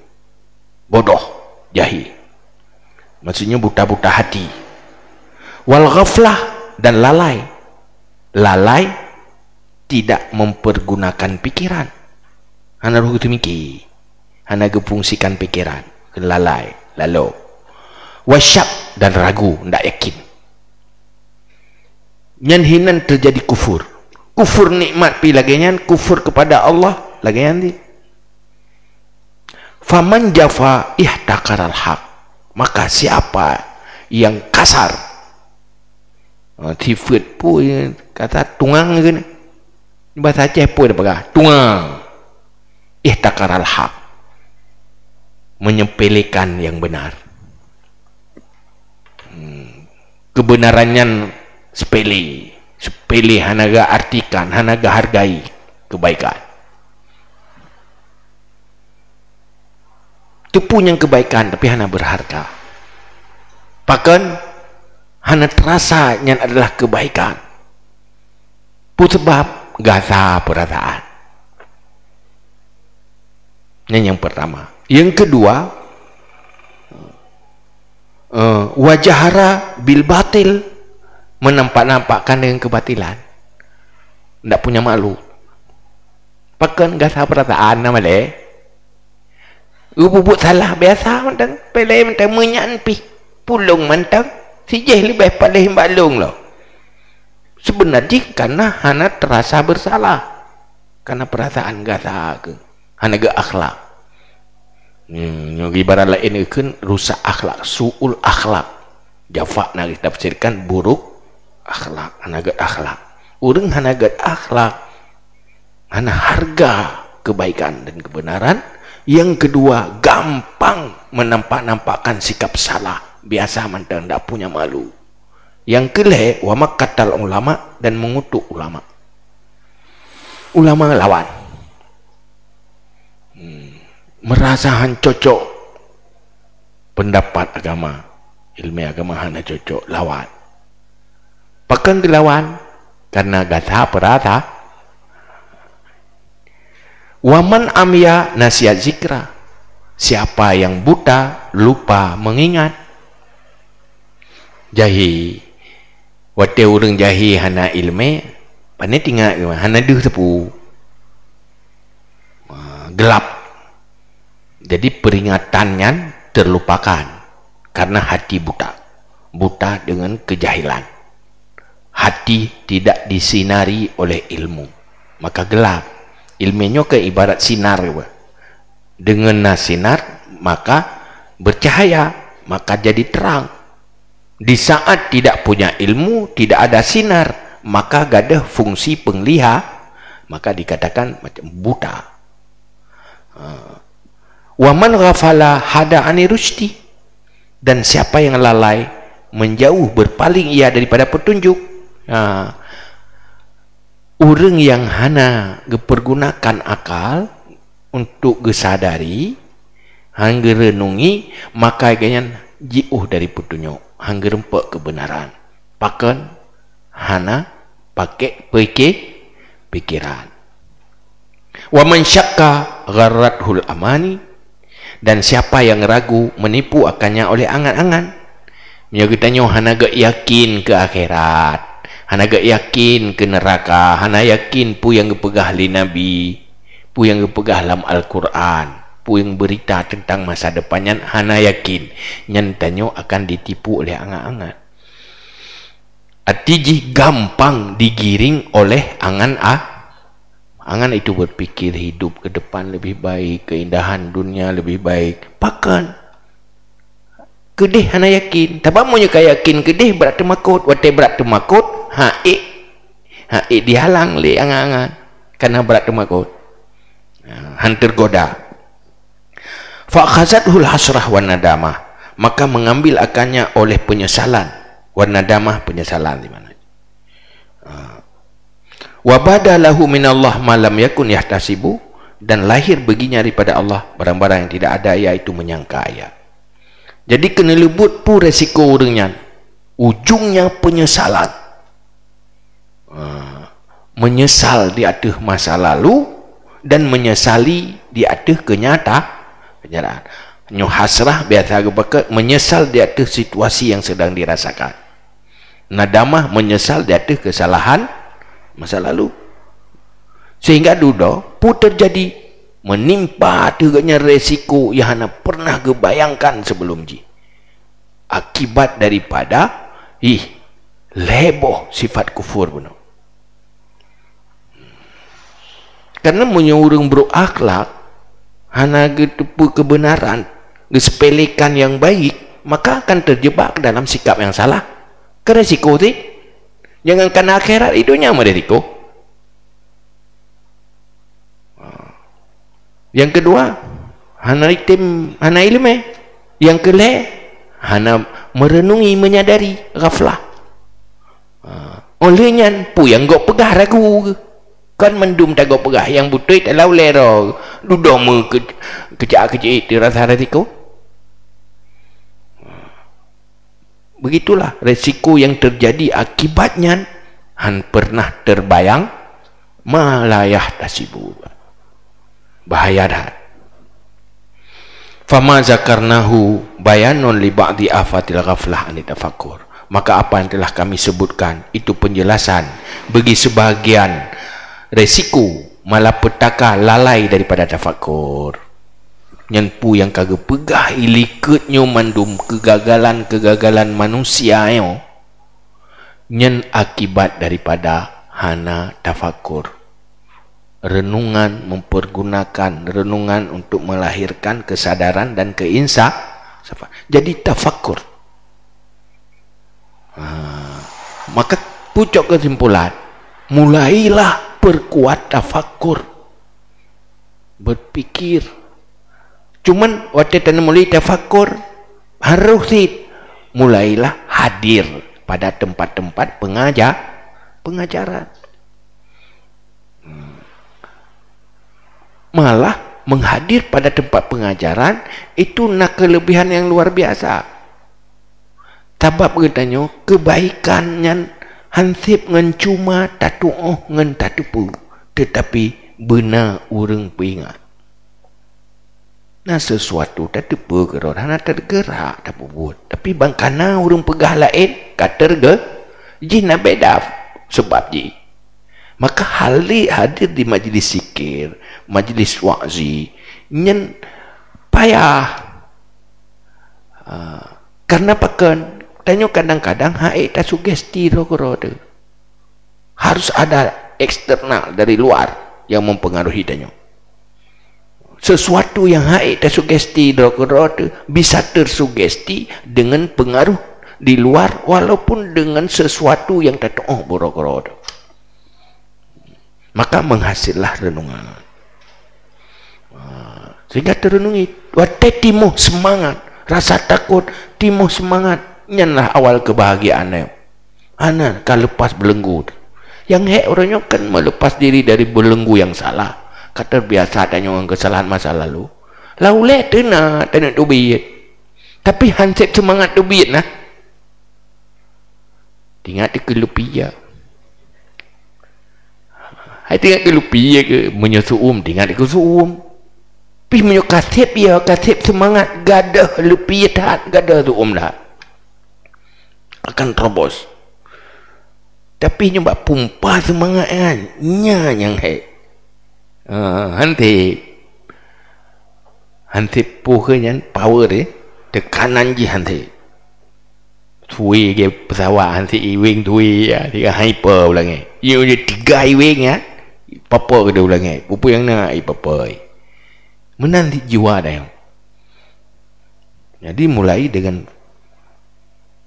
Bodoh, jahil. Maksudnya buta-buta hati. Wal ghaflah, dan lalai. Lalai tidak mempergunakan pikiran. Hana roh geuteumiki. Hana geufungsikan pikiran. Lalai, lalo. Wasyak, dan ragu, ndak yakin. Nyan hinan terjadi kufur. Kufur nikmat pi lagée nyan, kufur kepada Allah lagée nyan di. Faman jafa ihtaqaral haq. Maka siapa yang kasar, ha, sifat pun kata tungang ke ni. Bahasa Aceh pun dia peugah, tungang. Ihtaqaral haq. Menyepelekan yang benar. Hmm. Kebenaran nyan sepele. Sepele, hana geuartikan, hana geuhargai kebaikan. Teupeu nyang kebaikan, tapi hana berharga. Pakon hana terasa nyan adalah kebaikan. Peue sabab? Gasa perasaan. Nyan nyang pertama. Yang kedua, eh, wajahara bil batil, menampak-nampakkan dengan kebatilan. Ndak punya malu. Pakon gasa perasaan nama le? Geububuet salah biasa mantong, pelée mantong, meunyan pih pulong mantong, sijeh leubeh paléh bak lông lo. Sebenar jih karena hana terasa bersalah, karena perasaan gasa ke, hana gét akhlak. Hmm, nyoe ibarat laén kheun rusak akhlak, su'ul akhlak. Jafa na ditafsirkan buruk akhlak, hana gét akhlak. Ureuëng hana gét akhlak, hana harga kebaikan dan kebenaran. Yang kedua, gampang menampak-nampakkan sikap salah. Biasa mantong, ndak punya malu. Yang kelhée, wa maqatal ulama, dan mengutuk ulama. Ulama lawan. Hmm. Merasa han cocok pendapat agama, ilmu agama hana cocok, lawan. Pakon geulawan? Karena gasa perasa. Waman amya nasiya zikra. Siapa yang buta, lupa mengingat. Jahi. Watée ureuëng jahi hana ilmu, pane tingat, hana deuh teupeu. Ah, gelap. Jadi peringatan nyan terlupakan karena hati buta. Buta dengan kejahilan. Hati tidak disinari oleh ilmu, maka gelap. Ilmu nyoe ke ibarat sinar. Dengan na sinar, maka bercahaya, maka jadi terang. Di saat tidak punya ilmu, tidak ada sinar, maka gadoh fungsi pengliha, maka dikatakan macam buta. Ha. Wa man ghafala hada ani rusydi. Dan siapa yang lalai, menjauh, berpaling ia daripada petunjuk. Ha. Ureuëng nyang hana geupeurgunakan akal untuk geusadari, han geureunungi, maka gobnyan jiôh dari peutunyok, han geurumpok keubeunaran. Pakon? Hana pakék pike-, pikeran. Wa man syakka gharrathul amani, dan siapa yang ragu menipu akannya oleh angan-angan. Meunyoe geutanyoe hana geuyakin keu akhirat, hana geuyakin keu neuraka, hana yakin peue nyang geupeugah lé Nabi, peue nyang geupeugah lam Al-Qur'an, peue nyang beurita teuntang masa depan nyan hana yakin, nyan tanyoe akan ditipu oleh angan-angan. Até jih gampang digiring oleh angan a-, angan itu berpikir hidup ke depan lebih baik, keindahan dunia lebih baik. Pakon? Keudeh hana yakin. Tapi meunyoe ka yakin keudeh, brat teumakot. Watée brat teumakot, ha'ék, ha'ék dihalang lé angan-angan. Karena brat teumakot. Ha, han tergoda. Fa akhazathul hasrah wan nadamah, maka mengambil akannya oleh penyesalan, wan nadamah, penyesalan di mana. Ah. Wa bada lahu minallah ma lam yakun yahtasibu, dan lahir baginya daripada Allah barang-barang yang tidak ada ia itu menyangka ia. Jadi keuneuleubuet peue resiko ureuëng nyan? Ujungnya penyesalan. Ah, menyesal di ateueh masa lalu dan menyesali di ateueh kenyata-, kenyataan. Nyoe hasrah biasa geupakat menyesal di ateueh situasi yang sedang dirasakan. Nadamah menyesal di ateueh kesalahan masa lalu. Sehingga dudoe peue terjadi, menimpa ateueh gobnyan resiko nyang hana pernah geubayangkan sebelum jih. Akibat daripada, ih, lhée boh sifat kufur bunoe. Karena meunyoe ureuëng brok akhlak, hana geuteupeue keubeunaran, geusepelekan nyang baik, maka akan terjebak dalam sikap nyang salah. Kan resiko sih. Jangankan akhirat, di dunia meuresiko. Nyang keudua, hana item, hana iéleumé. Nyang keulhée, hana meureunungi, menyadari, ghaflah. Ha, óh lheueh nyan, peue nyang gob peugah ragu geuh. Kon mandum tagob peugah, nyang beutôi talawa lé droe, dudoe meu keu-, keucak-keucik teurasa resiko. Begitulah resiko yang terjadi akibat nyan, han pernah terbayang, ma la yahtasibun. Bahaya that. Fama zakarnahu bayanun li ba'di afatil ghaflah anit tafakkur. Maka apa yang telah kami sebutkan itu penjelasan bagi sebahagian Resiko malapetaka lalai daripada tafakur. Nyan peue nyang ka geupeugah i likot nyoe mandum keugagalan-keugagalan manusia nyoe, nyan akibat daripada hana tafakur. Renungan, mempergunakan renungan untuk melahirkan kesadaran dan keinsa-, jadi tafakur. Ha, maka pucok kesimpulan, mulailah perkuat tafakur. Berpikir. Cuman watée taneuk mulai tafakur, harôh cit mulailah hadir pada tempat-tempat pengaja-, pengajaran. Hmm. Malah menghadir pada tempat pengajaran itu na kelebihan yang luar biasa. Sabab geutanyoe keubaikan nyan hanseb ngon cuma tatuoh ngon tateupeue, teutapi beuna ureuëng peuingat. Na sesuatu tateupeue keudroe hana teugerak tapeubuet, tapi ban kana ureuëng peugah laén ka teuge-, jih na beda seubab jih. Maka hali hadir di majlis zikir, majlis wa'zi, nyan payah. Ah, karena pakon? Tanyoe kadang-kadang hana ék tasugesti droe keudroe teuh. Harus ada eksternal dari luar yang mempengaruhi tanyoe. Sesuatu yang hana ék tasugesti droe keudroe teuh bisa tersugesti dengan pengaruh di luar, walaupun dengan sesuatu yang tatuoh bak droe keudroe teuh. Maka menghasillah renungan. Ah, sehingga teurenungi, watée timoh seumangat, rasa takot, timoh seumangat, nyanlah awal keubahgiaan nyoe. Hana ka leupas beulenggu. Nyang hék uroe nyoe kan meulepas diri dari beulenggu nyang salah. Ka teubiasa tanyoe ngon keusalahan masa lalu. Lam ulée teuna taneuk teubiet. Tapi hanseb seumangat teubiet na. Tingat dikeue lupi ya. Hai tingat keu lupi ya ke, meunyoe su'um tingat dikeue su'um. Pih meunyoe kaseb ya, kaseb seumangat gadoh lupi ya that, gadoh su'um that. Akan terobos. Tapi nyoe bak pumpa seumangat nyan, nya nyang hék. Ha, hanseb. Hanseb poh nyan power eh. Teukanan jih hanseb. Sue ge pesawat hanseb iweng sue ya, tiga hyper ulangé. Iya je tiga iweng ya. Papa keu ulangé. Pupu nyang na ai papa. Meunan di jiwa dayang. Jadi mulai dengan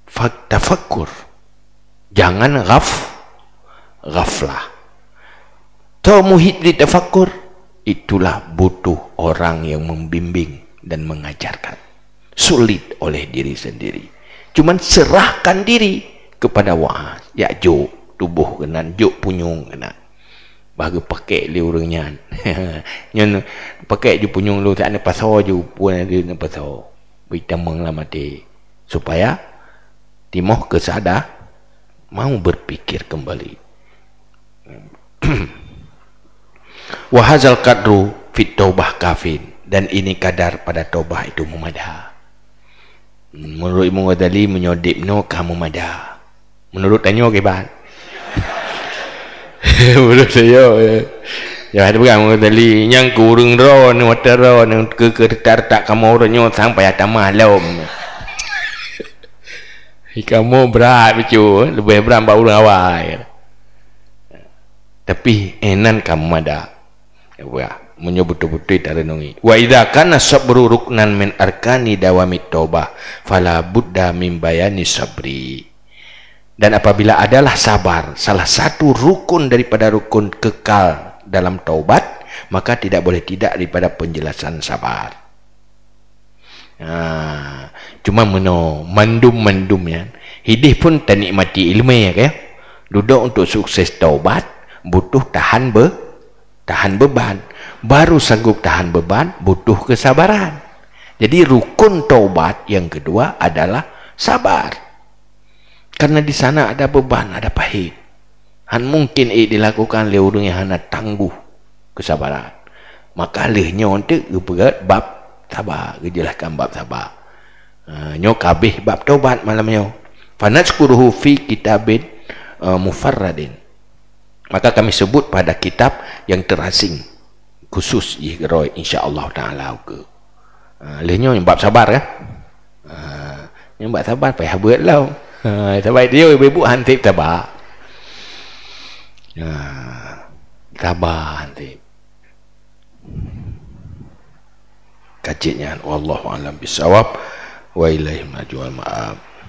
fak-, tafakur. Jangan ghaf-, ghaflah. Tau muhit di tafakur, itulah butuh orang yang membimbing dan mengajarkan. Sulit oleh diri sendiri. Cuman serahkan diri kepada wa'az. Ya jok tuboh keunan, jok punyueng keunan. Bah geupakek lé ureuëng nyan. Nyan pakek ju punyueng lôn, saat ni pasoe ju pun lagée neupasoe. Bri tamong lam até. Supaya timoh keusada mau berpikir kembali. Wa hadzal qadru fit taubah kafin, dan ini kadar pada taubah itu meumada. Menurut Imam Ghazali, meunyoe deb nyoe ka meumada. Menurut tanyoe kiban? Menurut saya, ya. Ya, ada pegang Imam Ghazali, nyang keu ureuëng droe, neu watée droe, neu keu, keu retak-retak kamoe uroe nyoe sang payah tamah lom. Kamoe brat bacut, leubeh brat bak ureuëng awai. Tapi, eh, nan ka meumada. Wah, meunyoe beutôi-beutôi tarenungi. Wa idza kana sabru ruknan min arkani dawamit taubah, fala budda min bayani sabri. Dan apabila adalah sabar salah satu rukun daripada rukun kekal dalam taubat, maka tidak boleh tidak daripada penjelasan sabar. Ha, cuma meunoe, mandum-mandum nyan, hideh pun tanikmati iéleumé, ya kan? Dudoe untuk sukses taubat, butuh tahan be-, tahan beban. Baru sanggup tahan beban, butuh kesabaran. Jadi, rukun taubat yang kedua adalah sabar. Karena di sana ada beban, ada pahit. Han mungkin ék dilakukan lé ureuëng nyang hana tangguh keusabaran. Maka lheueh nyoe teuk geupeugét bab saba, geujelaskan bab saba. Ha, nyoe ka abéh bab tobat malam nyoe. Fanazkuruhu fi kitabin, eh, mufarradin. Maka kami sebut pada kitab yang terasing, khusus jih keudroe, insya Allah Taala ukeue. Ha, lheueh nyoe bab sabar, kan? Ha, nyoe bab sabar payah beuet lom. Ha, sabar dia ibu-ibu hanti taba. Ha, taba hanti. Kacik nyan, wallahu a'lam bishawab. Wa ilaihi marji'ul ma'ab.